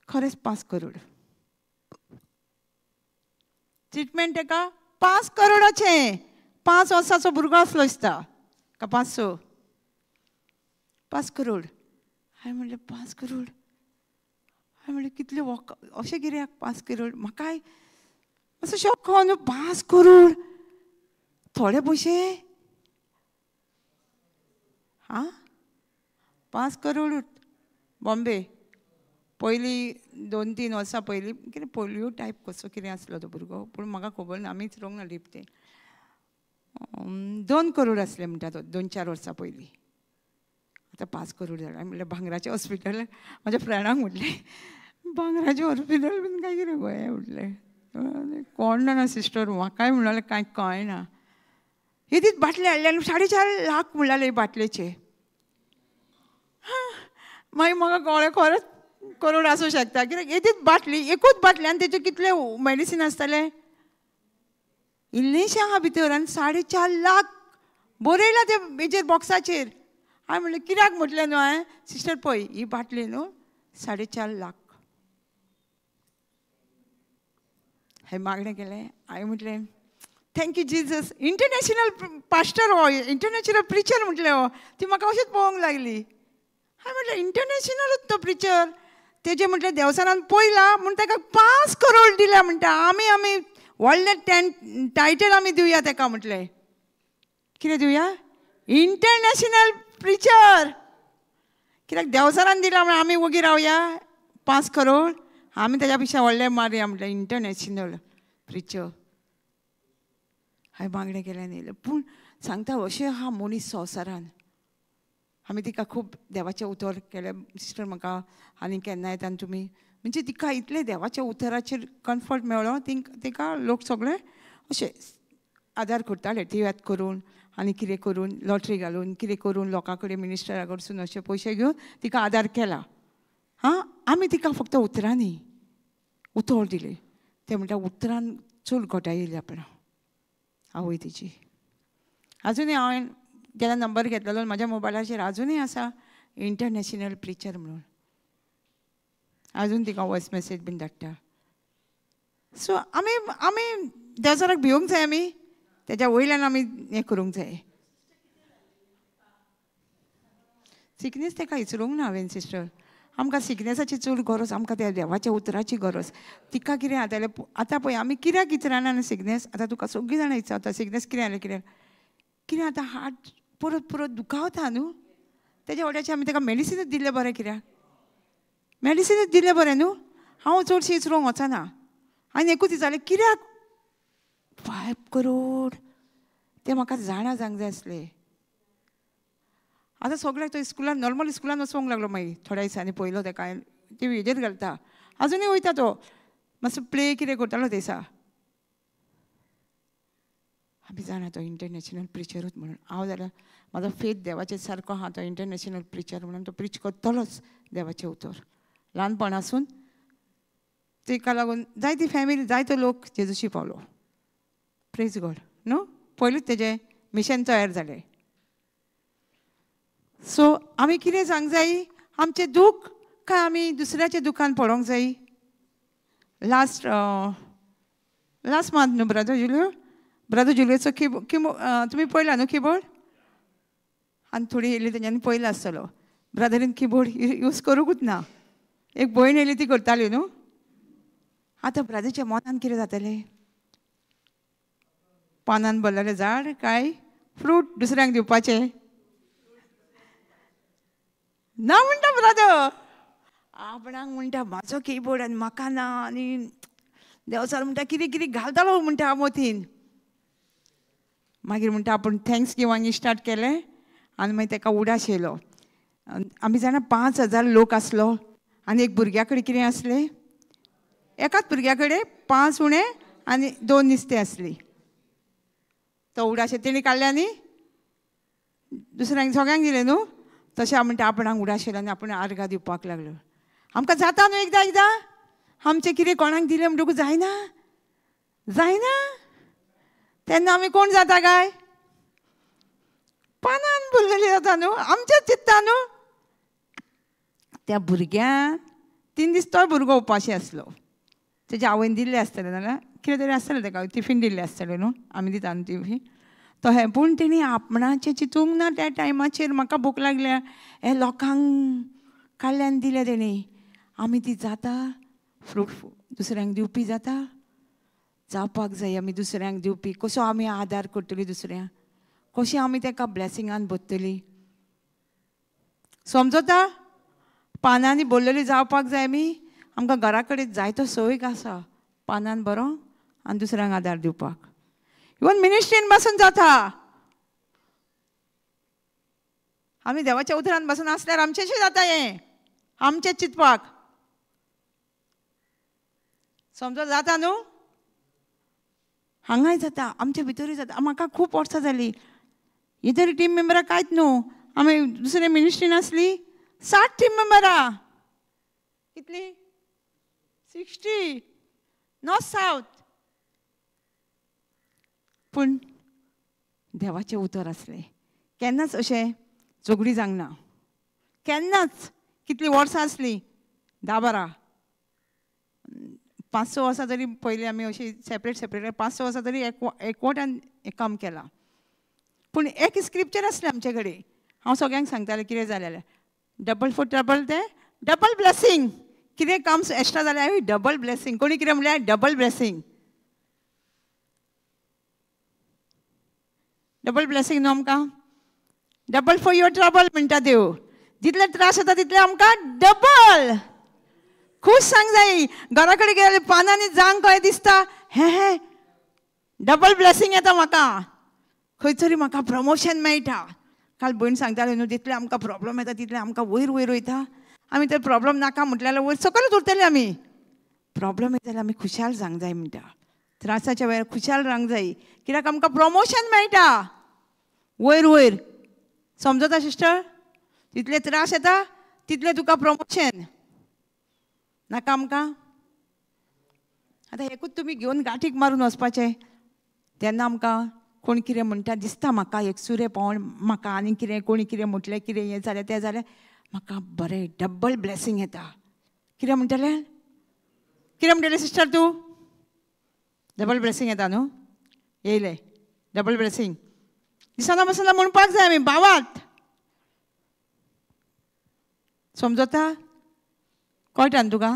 खरेंच 5 करोड ट्रिटमेंट ताका 5 करोडाचें. 5 वर्सांचो भुरगो आसलो दिसता, का 5-6, 5 करोड. हांवें म्हणलें 5 करोड, हांवें म्हणलें कितले वख अशें कित्याक 5 करोड. म्हाकाय मातसो शॉक खावन न्हू, 5 करोड थोडे पयशे, आं 5 करोड. बॉम्बे पयलीं 2-3 वर्सां पयलीं कितें पोलियो टायप कसो कितें आसलो तो भुरगो, पूण म्हाका खबर ना, आमीच रोवंक ना डीप तें. 2 करोड आसले म्हणटा तो 2-4 वर्सां पयलीं, आतां 5 करोड जालें. म्हणल्यार भांगराचें हॉस्पिटल, म्हाज्या फ्रेंडाक म्हटलें भांगराचें हॉस्पिटल बीन काय कितें गो हें म्हटलें. कोण जाणा सिस्टर, म्हाकाय म्हणलें कांय कळना. येदीच बाटली हाडली आनी 4.5 लाख म्हणलें बाटलेचे. मागीर म्हाका कळ्ळें खरेंच करोड आसूं शकता, कित्याक येदीच बाटली, एकूच बाटली आनी तेचे कितले मेडिसीन आसतलें, इल्लेशें आहा भितर आनी 4.5 लाख बरयलां ते हेजेर बॉक्साचेर. हांवें म्हणलें कित्याक म्हटलें न्हू हांवें सिस्टर पळय ही बाटली न्हू 4.5 लाख. हांवें मागणें केलें, हांवें म्हटलें thank you Jesus, international pastor हो, इंटरनॅशनल प्रिचर म्हटलें हो. ती म्हाका अशेंच पळोवंक लागली. हांवें म्हटलें इंटरनॅशनलूच तो प्रिचर, तेजें म्हटलें देवसारान पयला म्हूण ताका 5 करोड दिल्या म्हणटा. आमी आमी व्हडलें टायटल आमी दिवया ताका म्हटलें. कितें दिवया, इंटरनॅशनल प्रिचर. कित्याक देवसारान दिला म्हण आमी वोगी रावया, 5 करोड आमी ताज्या पेक्षा व्हडलें मारया म्हटलें इंटरनॅशनल प्रिचर. हांवें मागणें केलें न्ही, पूण सांगता अशें आहा मनीस संवसारान. आमी तिका खूब देवाचें उतर केलें, सिस्टर म्हाका आनी केन्ना येता आनी तुमी म्हणजे तिका इतलें देवाच्या उतराचेर कम्फर्ट मेळ्ळो, तिका लोक सगळे अशे आदार करताले, तियात्र करून आनी कितें करून लॉटरी घालून कितें करून लोकां कडेन मिनिस्टरा कडसून अशे पयशे घेवन तिका आदार केला. हां, आमी तिका फक्त उतरांनी उतर दिलें. तें म्हणटा उतरान चड घोटाय येयली आपणा आवय तिची. आजुनूय हांवें जेन्ना नंबर घेतलेलो म्हाज्या मोबायलाचेर आजुनूय आसा इंटरनॅशनल प्रिचर म्हणून, आजून तिका वॉयस मॅसेज बीन धाडटा. सो आमी आमी देवचाराक भिवंक जाय, आमी तेज्या वयल्यान आमी हें करूंक जाय. सिकनेस तेका विचारूंक ना हांवें सिस्टर, आमकां सिकनेसाची चड गरज, आमकां त्या देवाच्या उतराची गरज. तिका कितें जातालें आतां पळय आमी कित्याक विचारना न्हू सिकनेस. आतां तुका सगळीं जाणां विचारता सिकनेस कितें जालें, कितें कितें आतां हार्ट परत परत दुखावता न्हू, तेज्या वाट्याचें आमी ताका मेडिसिनूच दिल्लें बरें, कित्याक मेडिसिनूच दिल्लें बरें न्हू. हांव चडशें विचारूंक वचना. आनी एकूच विचारलें कित्याक 5 करोड तें म्हाका जाणा जावंक जाय आसलें. आतां सगळ्याक तो स्कुलान नॉर्मल स्कुलान वचूंक लागलो. मागीर थोड्या दिसांनी पयलो तेका टी व्हीचेर घालता, आजुनूय वयता तो, मातसो प्ले कितें करतालो दिसा. आमी जाणा तो इंटरनॅशनल प्रिचरूच म्हणून. हांव जाल्यार म्हाजो फेथ देवाचेर सारको आहा, तो इंटरनॅशनल प्रिचर म्हणून तो प्रिच करतलोच देवाचें उतर. ल्हानपणासून तेका लागून जायती फॅमिली जायतो लोक जेजूशी पावलो. प्रेज गॉड न्हू. पयलींच तेजें मिशन तयार जालें. सो आमी कितें सांग जाय, आमचें दूख काय आमी दुसऱ्याच्या दुखान पडोंक जाय? लास्ट लास्ट मंथ न्हू ब्रदर जुलियो, ब्रदर जुलियोचो किबोर्ड तुमी पळयला न्हू किबोर्ड? आनी थोडी येयली तेंच्यांनी पळयला आसतलो. ब्रदरीन किबोर्ड यूज करूंकूच ना, एक भयण येयली ती करताली न्हू. आतां ब्रदरच्या मनान कितें जातलें? पानान भरलेलें झाड काय फ्रूट दुसऱ्यांक दिवपाचें ना म्हणटा ब्रदर. आपणाक म्हणटा म्हाजो किबोर्ड आनी म्हाका ना, आनी देवचार म्हणटा कितें कितें घालतालो म्हणटा मोतीन. मागीर म्हणटा आपूण thanks गिवांग स्टार्ट केलें आनी मागीर तेका उडास येयलो. आमी जाणा 5000 लोक आसलो आनी एक भुरग्या कडेन कितें आसलें, एकाच भुरग्या कडेन 5 उणें आनी 2 नुस्तें आसली. तो उडास तेणी काडले आनी दुसऱ्यांक सगळ्यांक दिलें न्हू. तशें म्हणटा आपणाक उडास येयलो आनी आपूण आर्गां दिवपाक लागलो. आमकां जाता न्हू एकदां एकदां आमचें कितें कोणाक दिलें म्हणटकूच जायना जायना, तेन्ना आमी कोण जाता काय? पानान भरलेली जाता न्हू, आमचेच चित्ता न्हू. त्या भुरग्यान 3 दीस तोय भुरगो उपाशी आसलो. तेज्या आवयन दिल्लें आसतलें नाल्यार कितें तरी आसतलें तेका, टिफीन दिल्लें आसतलें न्हू, आमी दिता न्हू टिफीन. तो हें पूण तेणी आपणाचें चिंतूंक ना त्या टायमाचेर. म्हाका भूक लागल्या हे लोकांक काडल्यान दिलें तेणी. आमी ती जाता फ्रूट दुसऱ्यांक दिवपी जाता, जावपाक जाय आमी दुसऱ्यांक दिवपी. कसो आमी आदार करतली दुसऱ्यांक, कशें आमी तेका ब्लेसिंगान भरतली, समजता? पानांनी भरलेली जावपाक जाय आमी. आमकां घरा कडेन जायतो सोय आसा पानान बरो आनी दुसऱ्यांक आदार दिवपाक. इवन मिनिस्ट्रीन बसून जाता. आमी देवाच्या उतरान बसून आसल्यार आमचेंशें जाता हें, आमचें चिंतपाक समजो जाता न्हू. हांगाय जाता, आमच्या भितरूय जाता. म्हाका खूब वर्सां जालीं ही तरी टीम मेंबरां कांयच न्हू. आमी दुसरे मिनिस्ट्रीन आसली 60 टीम मेंबरां, कितली? 60 नॉर्थ सावथ. पूण देवाचें उतर आसलें, केन्नाच अशें झगडी जावंक ना, केन्नाच. कितलीं वर्सां आसलीं, 10 12 5-6 वर्सां तरी पयलीं आमी अशी सेपरेट सेपरेट 5-6 वर्सां तरी एकवटान काम केलां. पूण एक स्क्रिप्चर आसलें आमचे कडेन. हांव सगळ्यांक सांगतालें कितें जालें, डबल फॉर ट्रबल तें डबल ब्लेसींग. कितें काम एक्स्ट्रा जाल्यार डबल ब्लेसींग. कोणी कितें म्हणल्यार डबल ब्लेसींग, डबल ब्लेसींग न्हू आमकां. डबल फॉर your trouble म्हणटा देव. जितले त्रास जाता तितले आमकां डबल. खूब सांग जाय. घरा कडेन गेले पानांनी जांग कळें दिसता, हें हें डबल ब्लेसींग येता म्हाका, खंय तरी म्हाका प्रमोशन मेळटा. काल भयण सांगताले न्हू, जितले आमकां प्रॉब्लम येता तितले आमकां वयर वयर वयता. आमी तर प्रॉब्लम नाका म्हटल्यार वयर सकयलूच उरतले आमी. प्रॉब्लम येता जाल्यार आमी खुशाल जावंक जाय म्हणटा. त्रासाच्या वेळार खुशाल रावंक जाय, कित्याक आमकां प्रमोशन मेळटा वयर वयर. समजता सिस्टर? तितले त्रास येता तितले तुका प्रमोशन. नाका आमकां. आतां एकूच तुमी घेवन गांठीक मारून वचपाचें. तेन्ना आमकां कोण कितें म्हणटा दिसता म्हाका एक सुरें पावण, म्हाका आनी कितें कोणी कितें म्हटलें, कितें हें जालें तें जालें, म्हाका बरें डबल ब्लेसींग येता. कितें म्हणटलें? कितें म्हणटलें सिस्टर तूं? डबल ब्लेसींग येता न्हू, येयलें डबल ब्लेसींग. दिसना बसना म्हणपाक जाय आमी बावात. समजता? कळटा न्हू तुका?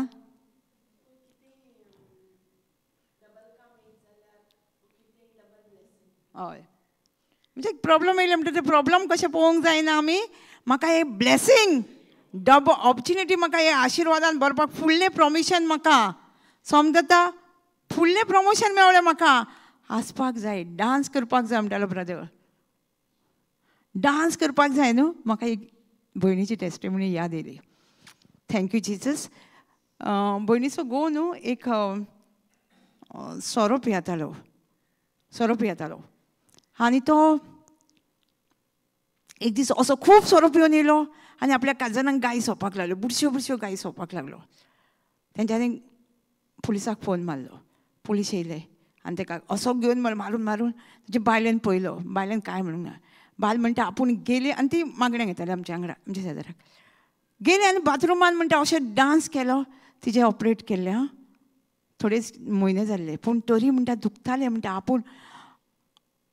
हय, म्हणजे प्रॉब्लम येयले म्हणटा ते प्रॉब्लम कशें पळोवंक जायना आमी. म्हाका एक ब्लेसींग, डबल ऑपॉर्च्युनिटी, म्हाका हे आशिर्वादान भरपाक फुडलें प्रॉमिशन म्हाका समजता, फुडलें प्रमोशन मेळ्ळें म्हाका. आसपाक जाय, डांस करपाक जाय म्हणटालो ब्रदर, डांस करपाक जाय न्हू. म्हाका एक भयणीची टेस्टिमनी याद येयली. Thank you Jesus. भयणीचो घोव न्हू एक सोरो पियेतालो, सोरो पियेतालो आनी तो एक दीस असो खूब सोरो पिवन येयलो आनी आपल्या काजनाक गाय सोंपपाक लागलो, बुरश्यो बुरश्यो गाय सोंपपाक लागलो. तेंच्यांनी पुलिसाक फोन मारलो, पुलीस येयले आनी तेका असो घेवन मारून मारून तेजे बायलेन पळयलो. बायलेन कांय म्हणूंक ना. बायल म्हणटा आपूण गेली आनी ती मागण्यांक येताली आमच्या वांगडा, आमच्या शेजाराक गेली आनी बाथरुमान म्हणटा अशें डांस केलो. तिजें ऑपरेट केल्लें आं, थोडेच म्हयने जाल्ले, पूण तरी म्हणटा दुखतालें. म्हणटा आपूण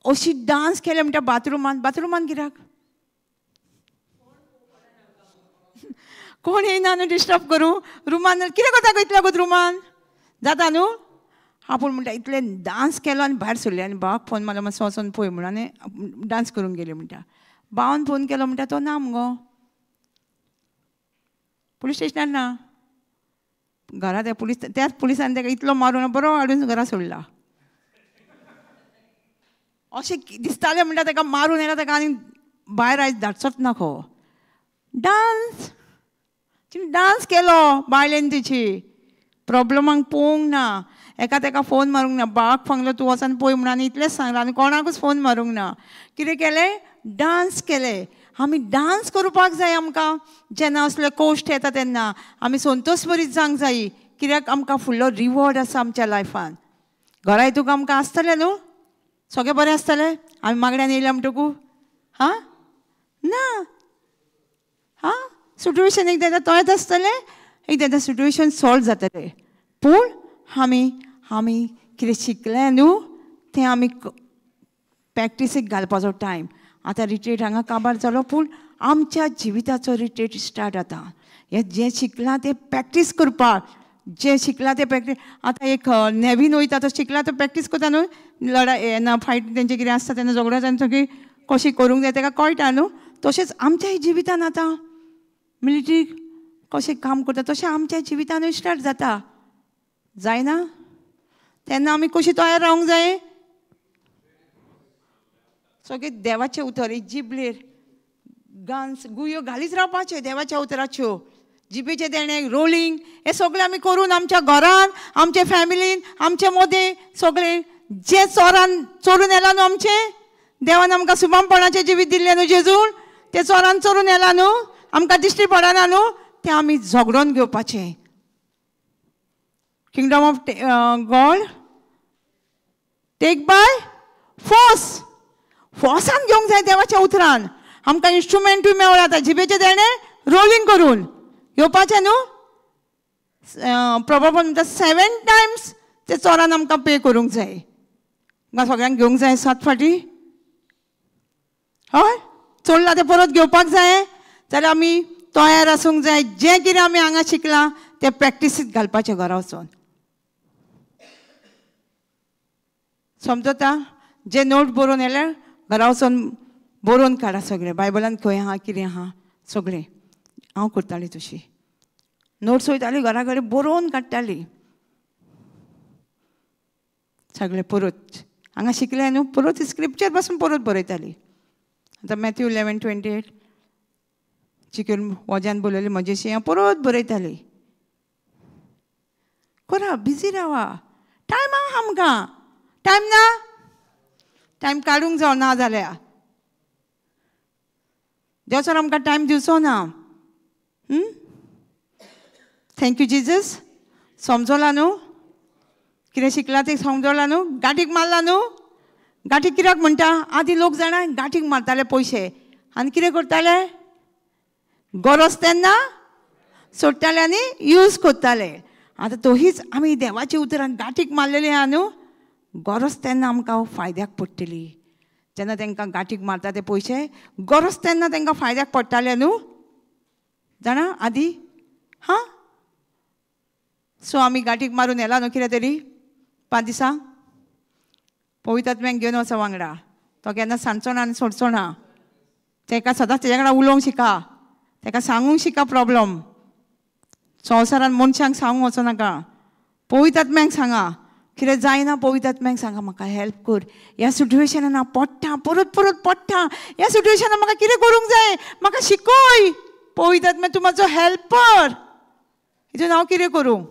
अशी डांस केले म्हणटा बाथरुमान. बाथरुमान कित्याक कोण येयना न्हू डिस्टर्ब करूं, रुमान कितें करता गो इतल्या गो रुमान जाता न्हू. आपूण म्हणटा इतले डांस केलो आनी भायर सरले आनी भावाक फोन मारलो, मातसो वचोन पळय म्हणून, आनी डांस करूंक गेली म्हणटा. भावान फोन केलो म्हणटा तो ना मुगो, पुलीस स्टेशनार ना, घरा त्या पुलीस, त्याच पुलिसान ताका इतलो मारून बरो हाडून घरा सोडला. अशें दिसतालें म्हणटा ताका मारून येयला ताका आनी भायर आयज धाडचोच ना खो. डांस तिणें डांस केलो बायलेन, तिची प्रॉब्लमांक पळोवंक ना, एका तेका फोन मारूंक ना, बाक सांगलो तूं वचोन पळय म्हणून आनी इतलेंच सांगलां आनी कोणाकूच फोन मारूंक ना. कितें केलें, डांस केलें. आमी डांस करपाक जाय आमकां जेन्ना असले कोश्ट येता तेन्ना आमी संतोष बरीच जावंक जाय, कित्याक आमकां फुडलो रिवॉर्ड आसा आमच्या लायफान. घरा तुका आमकां आसतलें न्हू, सगळें बरें आसतलें. आमी मागण्यान येयल्या म्हणटकू हां ना, हां सिट्युएशन एकदां तोयच आसतलें, एकदां सिट्युएशन सॉल्व जातलें. पूण आमी आमी कितें शिकलें न्हू तें आमी प्रॅक्टिसीक घालपाचो टायम. आतां रिट्रीट हांगा काबार जालो, पूण आमच्या जिविताचो रिट्रीट स्टार्ट जाता. हें जें शिकलां तें प्रॅक्टीस करपाक, जें शिकलां तें प्रॅक्टीस. आतां एक नेवीन वयता तो शिकला तो प्रॅक्टीस करता न्हू, लडाय ना फायट तेंचें कितें आसता तेन्ना झगडो जाता सगळी कशी करूंक जाय तेका कळटा न्हू. तशेंच आमच्या जिवितान आतां मिलिटरी कशें काम करता तशें आमच्या जिवितानूय स्टार्ट जाता, जायना तेन्ना आमी कशी तयार रावंक जाय. सगळें देवाचें उतर एक जिबलेर गांस गुयो घालीच रावपाच्यो, देवाच्या उतराच्यो जिबेचें देणें रोलिंग हें सगळें आमी करून आमच्या घरान, आमच्या फॅमिलीन, आमच्या मदें सगळें जें चोरान चोरून येलां न्हू आमचें, देवान आमकां सुबामपणाचें जिवीत दिल्लें न्हू जेजून, तें चोरान चोरून येलां न्हू, आमकां दिश्टी पडना न्हू, तें आमी झगडोन घेवपाचें. Kingdom of God take by force, फोर्सान घेवंक जाय देवाच्या उतरान. आमकां इन्स्ट्रुमेंटूय मेवळा आतां जिबेचें देणें रोलिंग करून घेवपाचें न्हू. प्रभाव म्हणटा 7 टायम्स ते चोरान आमकां पे करूंक जाय. आमकां सगळ्यांक घेवंक जाय 7 फाटी, हय चोरला तें परत घेवपाक जाय. जाल्यार आमी तयार आसूंक जाय, जें कितें आमी हांगा शिकलां तें प्रॅक्टिसीत घालपाचें घरा वचोन. समजता? जे नोट बरोवन येयल्यार घरा वचोन बरोवन काडा सगळें, बायबलान खंय आहा कितें आहा सगळें. हांव करतालीं तशी, नोट्स वयताली घरा कडेन बरोवन काडटाली सगळें. परत हांगा शिकलें न्हू, परत स्क्रिप्चर पासून परत बरयताली. आतां मॅथ्यू 11:28 चिकन वोज्यान बरयलें म्हजेशी हांव परत बरयताली. करा बिजी रावा, टायम आहा आमकां, टायम ना, टायम काडूंक जावं ना जाल्यार देव आमकां टायम दिवचो ना. Thank you Jesus. समजला न्हू कितें शिकलां तें, समजला न्हू? गांठीक मारला न्हू? गांठीक कित्याक म्हणटा? आदीं लोक जाणा गांठीक मारताले पयशे आनी कितें करताले, गरज तेन्ना सोडटाले आनी यूज करताले. आतां तोहीच आमी देवाच्या उतरान गांठीक मारलेली आहा न्हू, गरज तेन्ना आमकां फायद्याक पडटली. जेन्ना तांकां गांठीक मारता ते पयशे गरज तेन्ना तांकां फायद्याक पडटाले न्हू, जाणा आदी. हां, सो आमी गांठीक मारून येला न्हू कितें तरी 5 दिसांक पवित्र आत्म्याक घेवन वचा वांगडा, तो केन्ना सांगचो ना आनी सोडचो ना. ताका सदांच तेज्या वांगडा उलोवंक शिका, ताका सांगूंक शिका प्रॉब्लम. संवसारान मनशांक सांगूंक वचो नाका, पवित्र आत्म्याक सांगा कितें जायना पवित्र आत्म्याक सांगा म्हाका हेल्प कर, ह्या सिट्युएशनान हांव पडटा, परत परत पडटा, ह्या सिट्युएशनान म्हाका कितें करूंक जाय, म्हाका शिकय पवित्र आत्म्या, तूं म्हाजो हेल्पर. हितून हांव कितें करूं,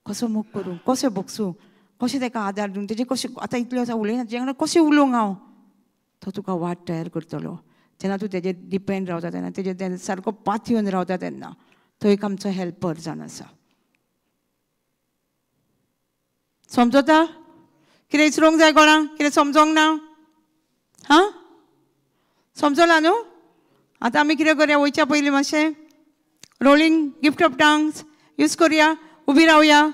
कसो मोग करूं, कशें भोगसूं, कशें ताका आदार दिवं, तेजें कशें आतां इतलें आसा उलयना तेजे वांगडा कशें उलोवंक हांव. तो तुका वाट तयार करतलो जेन्ना तूं तेजेर डिपेंड रावता, तेन्ना तेजेर सारको पातयेवन रावता तेन्ना तो एक आमचो हेल्पर जावन आसा. समजता कितें विचारूंक जाय कोणाक, कितें समजोंक ना? हां समजला न्हू? आतां आमी कितें करया, वयच्या पयलीं मातशें rolling gift of tongues use करुया, उबी रावया.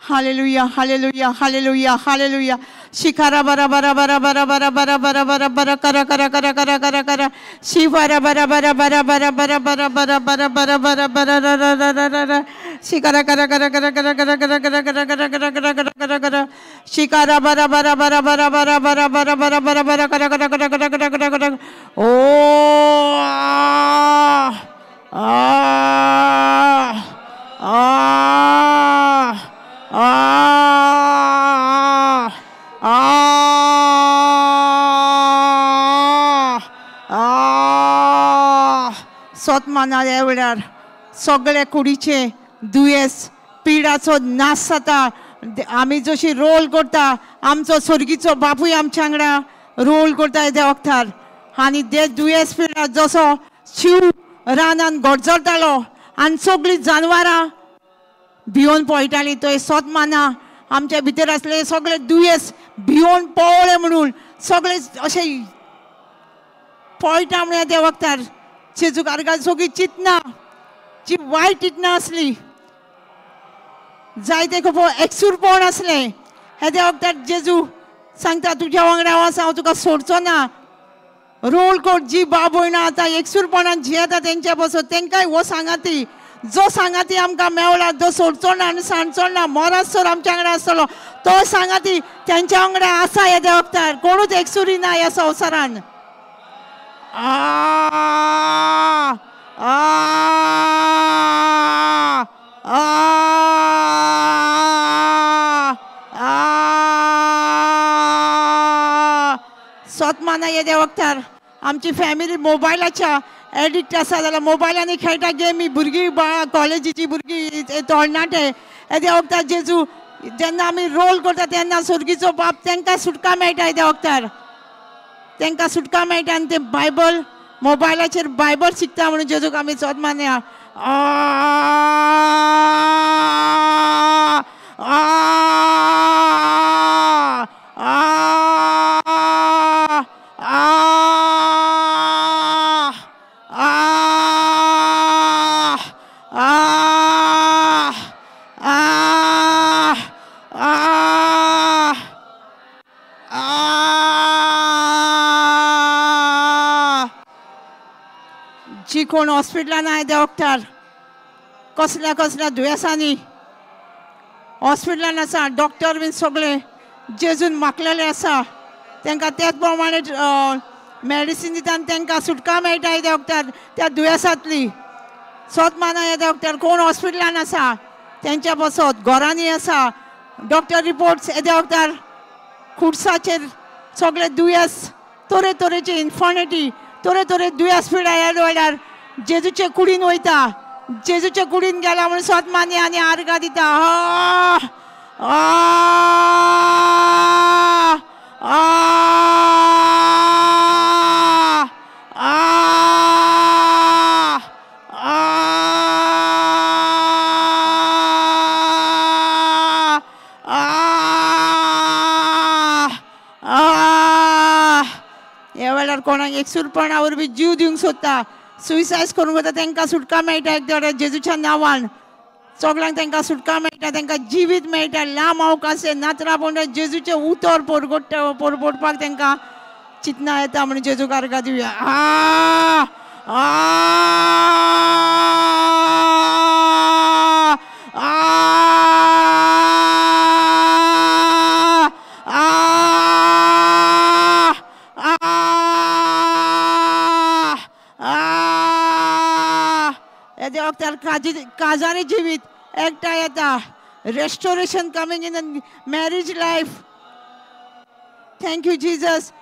Hallelujah, hallelujah, hallelujah, hallelujah. Shikara बरा बरा बरा बरा बरा बरा बरा बरा बरा करा करा करा करा करा करा शिवारा बरा बरा बरा बरा बरा बरा बरा बरा बरा बरा बरा रा रा रा रा रा रा शिकारा करा करा करा करा करा करा करा करा करा करा करा करा करा करा शिकारा बरा बरा बरा बरा बरा बरा बरा बरा बरा बरा करा करा करा करा करा करा करा ओ आ आ आ आ आ सोतमाना ह्या वेळार सगळे कुडीचे दुयेंस पिडाचो नाश जाता. आमी जशी रोल करता आमचो स्वर्गीचो बापूय आमच्या वांगडा रोल करता त्या वखदार. आनी ते दुयेंस पिडा जसो शिव रानान गडजरतालो आनी सगळीं जानवरां भियोन पळटाली, तो सोतमाना आमच्या भितर आसले सगळे दुयेंस भियोन पळ्ळे म्हणून सगळे अशें पळटा म्हणून त्या वखदार जेजूक आर्गां सगळीं चिंतना जी वायट चिंतना आसली जायते खूब एकसूरपण आसलें, हे त्या वखदार जेजू सांगता तुज्या वांगडा हांव आसा, हांव तुका सोडचो ना. रोल कोट जी बाब भयणां आतां एकसूरपणान जियेता तेंच्या पासून तेंकांय हो सांगाती, जो सांगाती आमकां मेवला, जो सोडचो ना आनी सांडचो ना, मरासर आमच्या वांगडा आसतलो, तो सांगाती तेंच्या वांगडा आसा ह्या त्या वखदार. कोणूच एकसुरी ना ह्या संवसारान. आ आ आ आ सोतमाना ह्या त्या वखदार आमची फॅमिली मोबायलाच्या एडिक्ट आसा जाल्यार मोबायलांनी खेळटा गेमी, भुरगीं बाळां कॉलेजीची भुरगीं तरणाटे. त्या वखदार जेजू जेन्ना आमी रोल करता तेन्ना स्वर्गीचो बाप तांकां सुटका मेळटा. त्या वखदार तांकां सुटका मेळटा आनी ते बायबल मोबायलाचेर बायबल शिकता म्हणून जेजूक आमी सोतमान्या. आ आ आ आ आ आ आ आ जी कोण हॉस्पिटलान आहाय त्या वखदार कसल्या कसल्या दुयेंसांनी हॉस्पिटलान आसा, डॉक्टर बीन सगळे जेजून मागलेले आसा, तांकां त्याच प्रमाणे मेडिसीन दिता आनी तांकां सुटका मेळटा त्या वखदार त्या दुयेंसांतली. सोतमाना ह्या त्या वखदार कोण हॉस्पिटलान आसा तेंच्या पासत, घरांनी आसा, डॉक्टर रिपोर्ट्स त्या वखदार खुर्साचेर सगळे दुयेंस तरेतरेचे इन्फॉर्निटी तरेतरे दुयेंस पिडा ह्या वेळार जेजूचे कुडीन वयता, जेजूचे कुडीन गेला म्हणून सोतमानी आनी आर्गां दिता. आ आ आ आ आ ह्या वेळार कोणाक एकसूरपणा वरवीं जीव दिवंक सोदता, सुसायड करूंक वता, तांकां सुटका मेळटा एक वेळार जेजूच्या नांवान. सगळ्यांक तांकां सुटका मेळटा, तांकां जिवीत मेळटा, लांब अवकाश नातरां पण जेजूचें उतर परगोडटा परगोडपाक तांकां चिंतना येता म्हणून जेजूक आर्गां दिवया. आ आ आ आ आ त्या वखदार काजारी जिवीत एकठांय येता. Restoration coming in the marriage life. Thank you Jesus.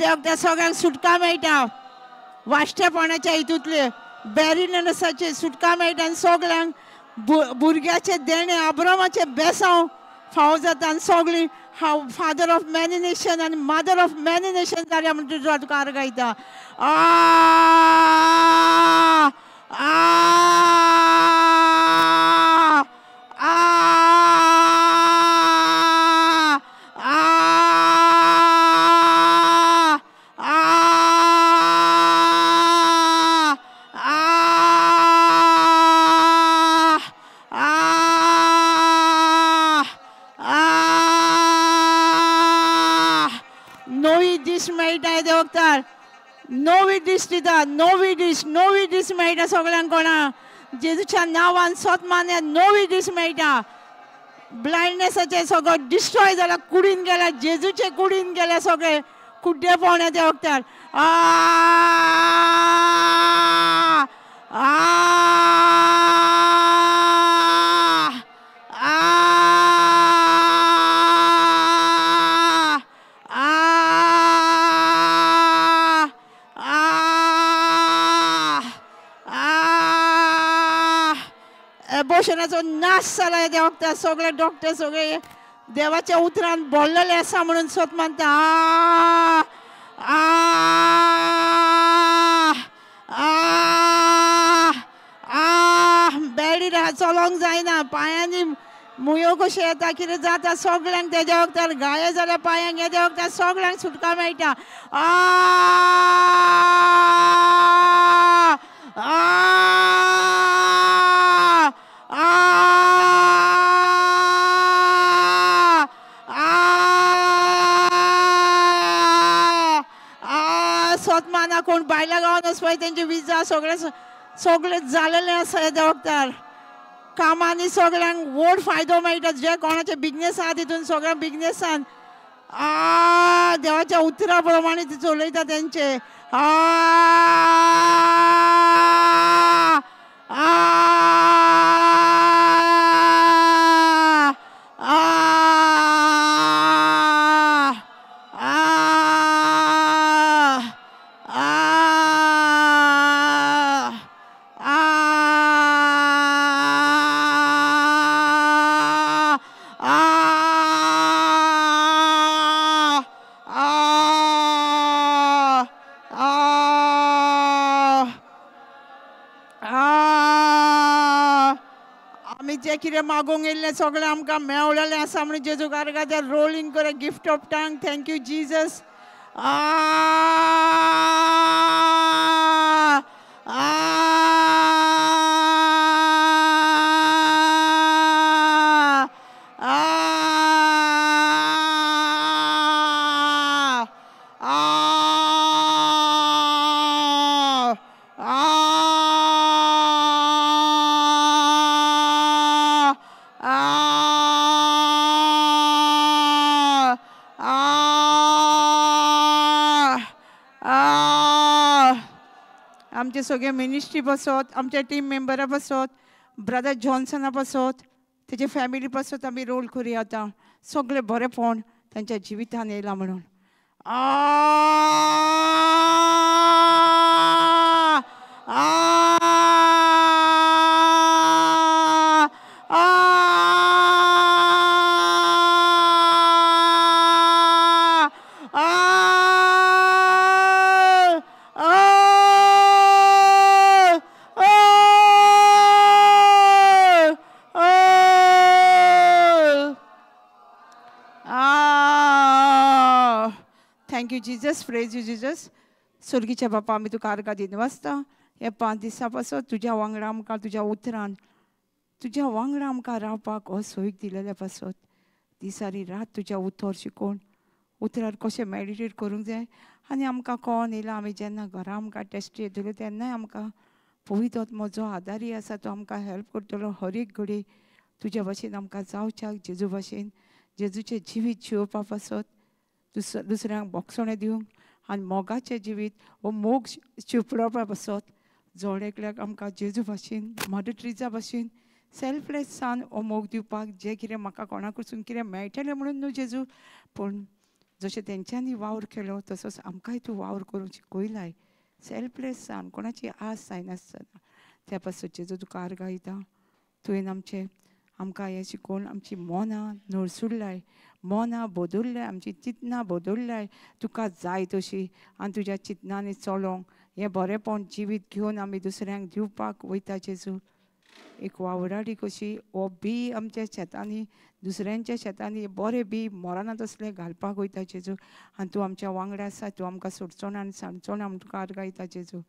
देव सगळ्यांक सुटका मेळटा. वाश्टेपणाच्या हितूंतले बॅरिनसाचे सुटका मेळटा आनी सगळ्यांक भुरग्याचे देणें अब्रामाचें बेसांव फावो जाता आनी सगळीं हांव फादर ऑफ मॅनी नेशन आनी मदर ऑफ मॅनी नेशन जाल्या म्हण तुजो तुका आर्गां. नवी दीस दिता, नवी दीस, नवी दीस मेळटा सगळ्यांक कोणा जेजूच्या नांवान सोतमान्यान नवी दीस मेळटा. ब्लायंडनेसाचे सगळो डिस्ट्रॉय जाला, कुडीन गेला, जेजूचे कुडीन गेल्या सगळे कुड्डेपण त्या वखदार. एबोशनाचो नाश जाला त्या वखदार. सगळे डॉक्टर सगळे देवाच्या उतरान बोल्लेले आसा म्हणून सोत मानता. आ आ आ बेडीर चलोंक जायना, पांयांनी मुयो कश्यो येता, कितें जाता सगळ्यांक तेज्या वखदार. घाये जाल्या पांयांक हेज्या वखदार सगळ्यांक सुटका मेळटा. आ आ सोतमाना कोण बायला गांवान वचपाय तेंचे विजा सगळे सगळे जालेले आसा हेज्या वखदार. कामांनी सगळ्यांक व्हड फायदो मेळटा. जे कोणाचे बिजनेस आहा तितून सगळ्या बिजनेसान आ देवाच्या उतरा प्रमाणे ते चलयता तेंचे. आ आ जे कितें मागूंक येयल्लें सगळें आमकां मेवलेलें आसा म्हणून जेजू गार्गाचेर रोलिंग कर gift of tongue. Thank you Jesus. आ आमचे सगळे मिनिस्ट्री पासत, आमच्या टीम मेंबरा पासत, ब्रदर जॉन्सना पासत, तेजे फॅमिली पासत आमी रोल करुया आतां. सगळे बरेपण तांच्या जिवितान येयलां म्हणून. आ Thank you Jesus, praise you Jesus. स्वर्गीच्या बापा आमी तुका आर्गां दिनवासता. ह्या 5 दिसां पासून तुज्या वांगडा आमकां तुज्या उतरान तुज्या वांगडा आमकां रावपाक हो सोयीक दिलेल्या पासत दिसारी रात तुज्या उतर शिकोवन उतरार कशें मेडिटेट करूंक जाय आनी आमकां कळोन येयलां. आमी जेन्ना घरा आमकां टेस्ट येतल्यो तेन्नाय आमकां पवित्र आत्मो जो आदारी आसा तो आमकां हेल्प करतलो. हर एक घडी तुज्या भाशेन आमकां जावच्याक जेजू भाशेन जेजूचें जिवीत जिवपा पासत दुसऱ्यांक बोगसणें दिवंक आनी मोगाचें जिवीत हो मोग शिंपडोवपा पासत जण एकल्याक आमकां जेजू भाशेन मदर ट्रिजा भाशेन सेल्फलेसान हो मोग दिवपाक जें कितें म्हाका कोणा कडसून कितें मेळटलें म्हणून न्हू जेजू, पूण जशें तेंच्यांनी वावर केलो तसोच आमकांय तूं वावर करूंक शिकयलाय सेल्फलेसान कोणाची आस जायनासतना. त्या पासत जेजू तुका आर्गां दिता. तुवें आमचें आमकां हें शिकोवन आमची मनां नळसुडलाय, मनां बदलल्याय, आमची चिंतनां बदलल्याय तुका जाय तशी आनी तुज्या चिंतनांनी चलोंक हें बरेंपण जिवीत घेवन आमी दुसऱ्यांक दिवपाक वयता जेजू. एक वावराडी कशी हो बी आमच्या शेतांनी दुसऱ्यांच्या शेतांनी बरें बी मरना तसलें घालपाक वयता जेजू. आनी तूं आमच्या वांगडा आसा, तूं आमकां सोडचो ना आनी सांडचो ना म्हूण तुका आर्गां दिता जेजू.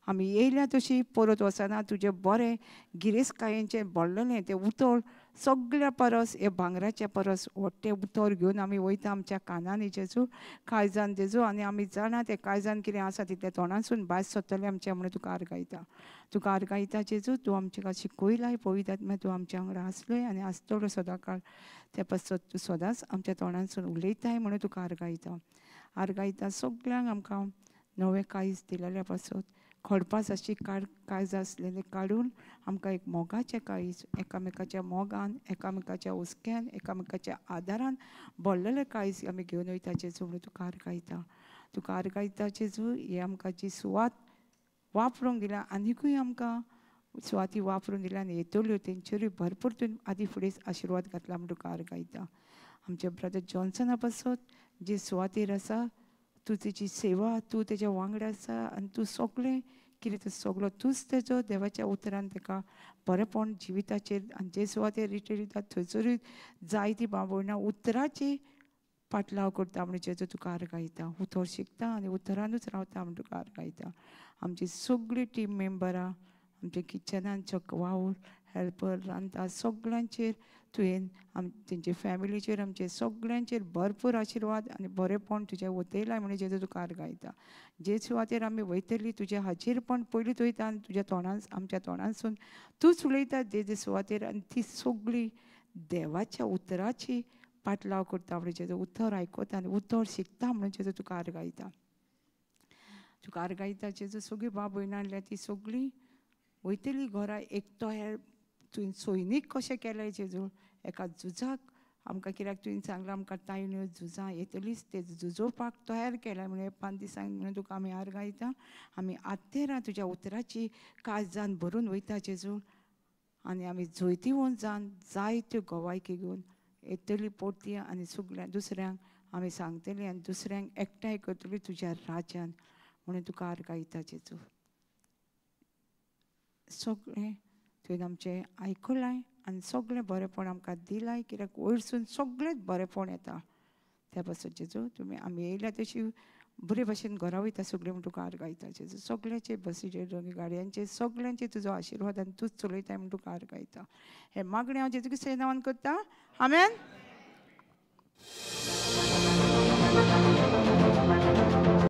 आमी येयल्या तशी परत वचना, तुजें बरें गिरेस्तकायेचें भरलेलें तें उतर सगळ्या परस हे भांगराच्या परस व्हडटें उतर घेवन आमी वयता आमच्या कानांनी जेजू, काळजान जेजू. आनी आमी जाणा तें काळजान कितें आसा तितलें तोंडासून भायर सरतलें आमचें म्हणून तुका आर्गां दिता. तुका आर्गां दिता जेजू. तूं आमच्या शिकयलाय पवित्र आत्म्या, तूं आमच्या वांगडा आसलोय आनी आसतलो सदांकाळ. त्या पासत तूं सदांच आमच्या तोंडासून उलयताय म्हणून तुका आर्गां दिता. आर्गां दिता सगळ्यांक आमकां नवें काळीज दिलेल्या पासत खडपास अशी काळज आसलेलें काडून आमकां एक मोगाचें काळीज एकामेकाच्या मोगान एकामेकाच्या हुस्क्यान एकामेकाच्या आदारान भरलेलें काळीज आमी घेवन वयता जेजू म्हणून तुका आर्गां दिता. तुका आर्गां दिता जेजू. हे आमकां जी सुवात वापरूंक दिल्या आनिकूय आमकां सुवाती वापरून दिल्या आनी येतल्यो तेंचेरूय भरपूर तुवें आदी फुडें आशिर्वाद घातला म्हूण तुका आर्गां दिता. आमच्या ब्रदर जॉन्सना पासत जे सुवातेर आसा तूं तेजी सेवा तूं तेज्या वांगडा आसा आनी तूं सगळें कितें तें सगळो तूंच तेजो देवाच्या उतरान तेका बरेंपण जिविताचेर आनी जे सुवातेर रिटेर दिता थंयसरूय जायती बाबोयना उतराची पाटलाव करता म्हण जेजू तुका आर्गां दिता. उतर शिकता आनी उतरानूच रावता म्हण तुका आर्गां दिता. आमची सगळी टीम मेंबरां आमच्या किचनान वावर हेल्पर रांदता सगळ्यांचेर तुवें तेंचे फॅमिलीचेर आमचे सगळ्यांचेर भरपूर आशिर्वाद आनी बरेंपण तुजें वतयलां म्हणून जेजू तुका आर्गां दिता. जे सुवातेर आमी वयतली तुजें हाजीरपण पयलींच वयता आनी तुज्या तोंडान आमच्या तोंडांसून तूंच उलयता जे जे सुवातेर आनी ती सगळी देवाच्या उतराची पाटलाव करता म्हणून जेजू उतर आयकता आनी उतर शिकता म्हणून जेजू तुका आर्गां दिता. तुका आर्गां दिता जेजू. सगळीं बाब भयणां आणल्या ती सगळीं वयतली घरा एक तो हे तुवें सैनीक कशें केलें जेजू एका झुजाक आमकां कित्याक तुवें सांगलां आमकां तायण्यो झुजां येतलीच ते झुजोवपाक तयार केलें म्हणून 5 दिसांक म्हणून तुका आमी आर्गां दिता. आमी आत्तेरां तुज्या उतराची काळजान भरून वयता जेजू आनी आमी जैतिवंत जावन जायत्यो गवायकी घेवन येतली परती आनी सगळ्या दुसऱ्यांक आमी सांगतली आनी दुसऱ्यांक एकठांय करतली तुज्या राज्यान म्हणून तुका आर्गां दिता जेजू. सगळें तुवें आमचें आयकलाय आनी सगळें बरेंपण आमकां दिलाय कित्याक वयरसून सगळेंच बरेंपण येता. त्या पासत जेजू तुमी आमी येयल्या तशी बरे भाशेन घरा वयता सगळें म्हूण तुका आर्गां दिता जेजू. सगळ्याचे बसीचेर दोनी गाडयांचेर सगळ्यांचे तुजो आशिर्वाद आनी तूंच चलयताय म्हूण तुका आर्गां दिता. हें मागणें हांव जेजू क्रिस्ताच्या नांवान करता. आमेन.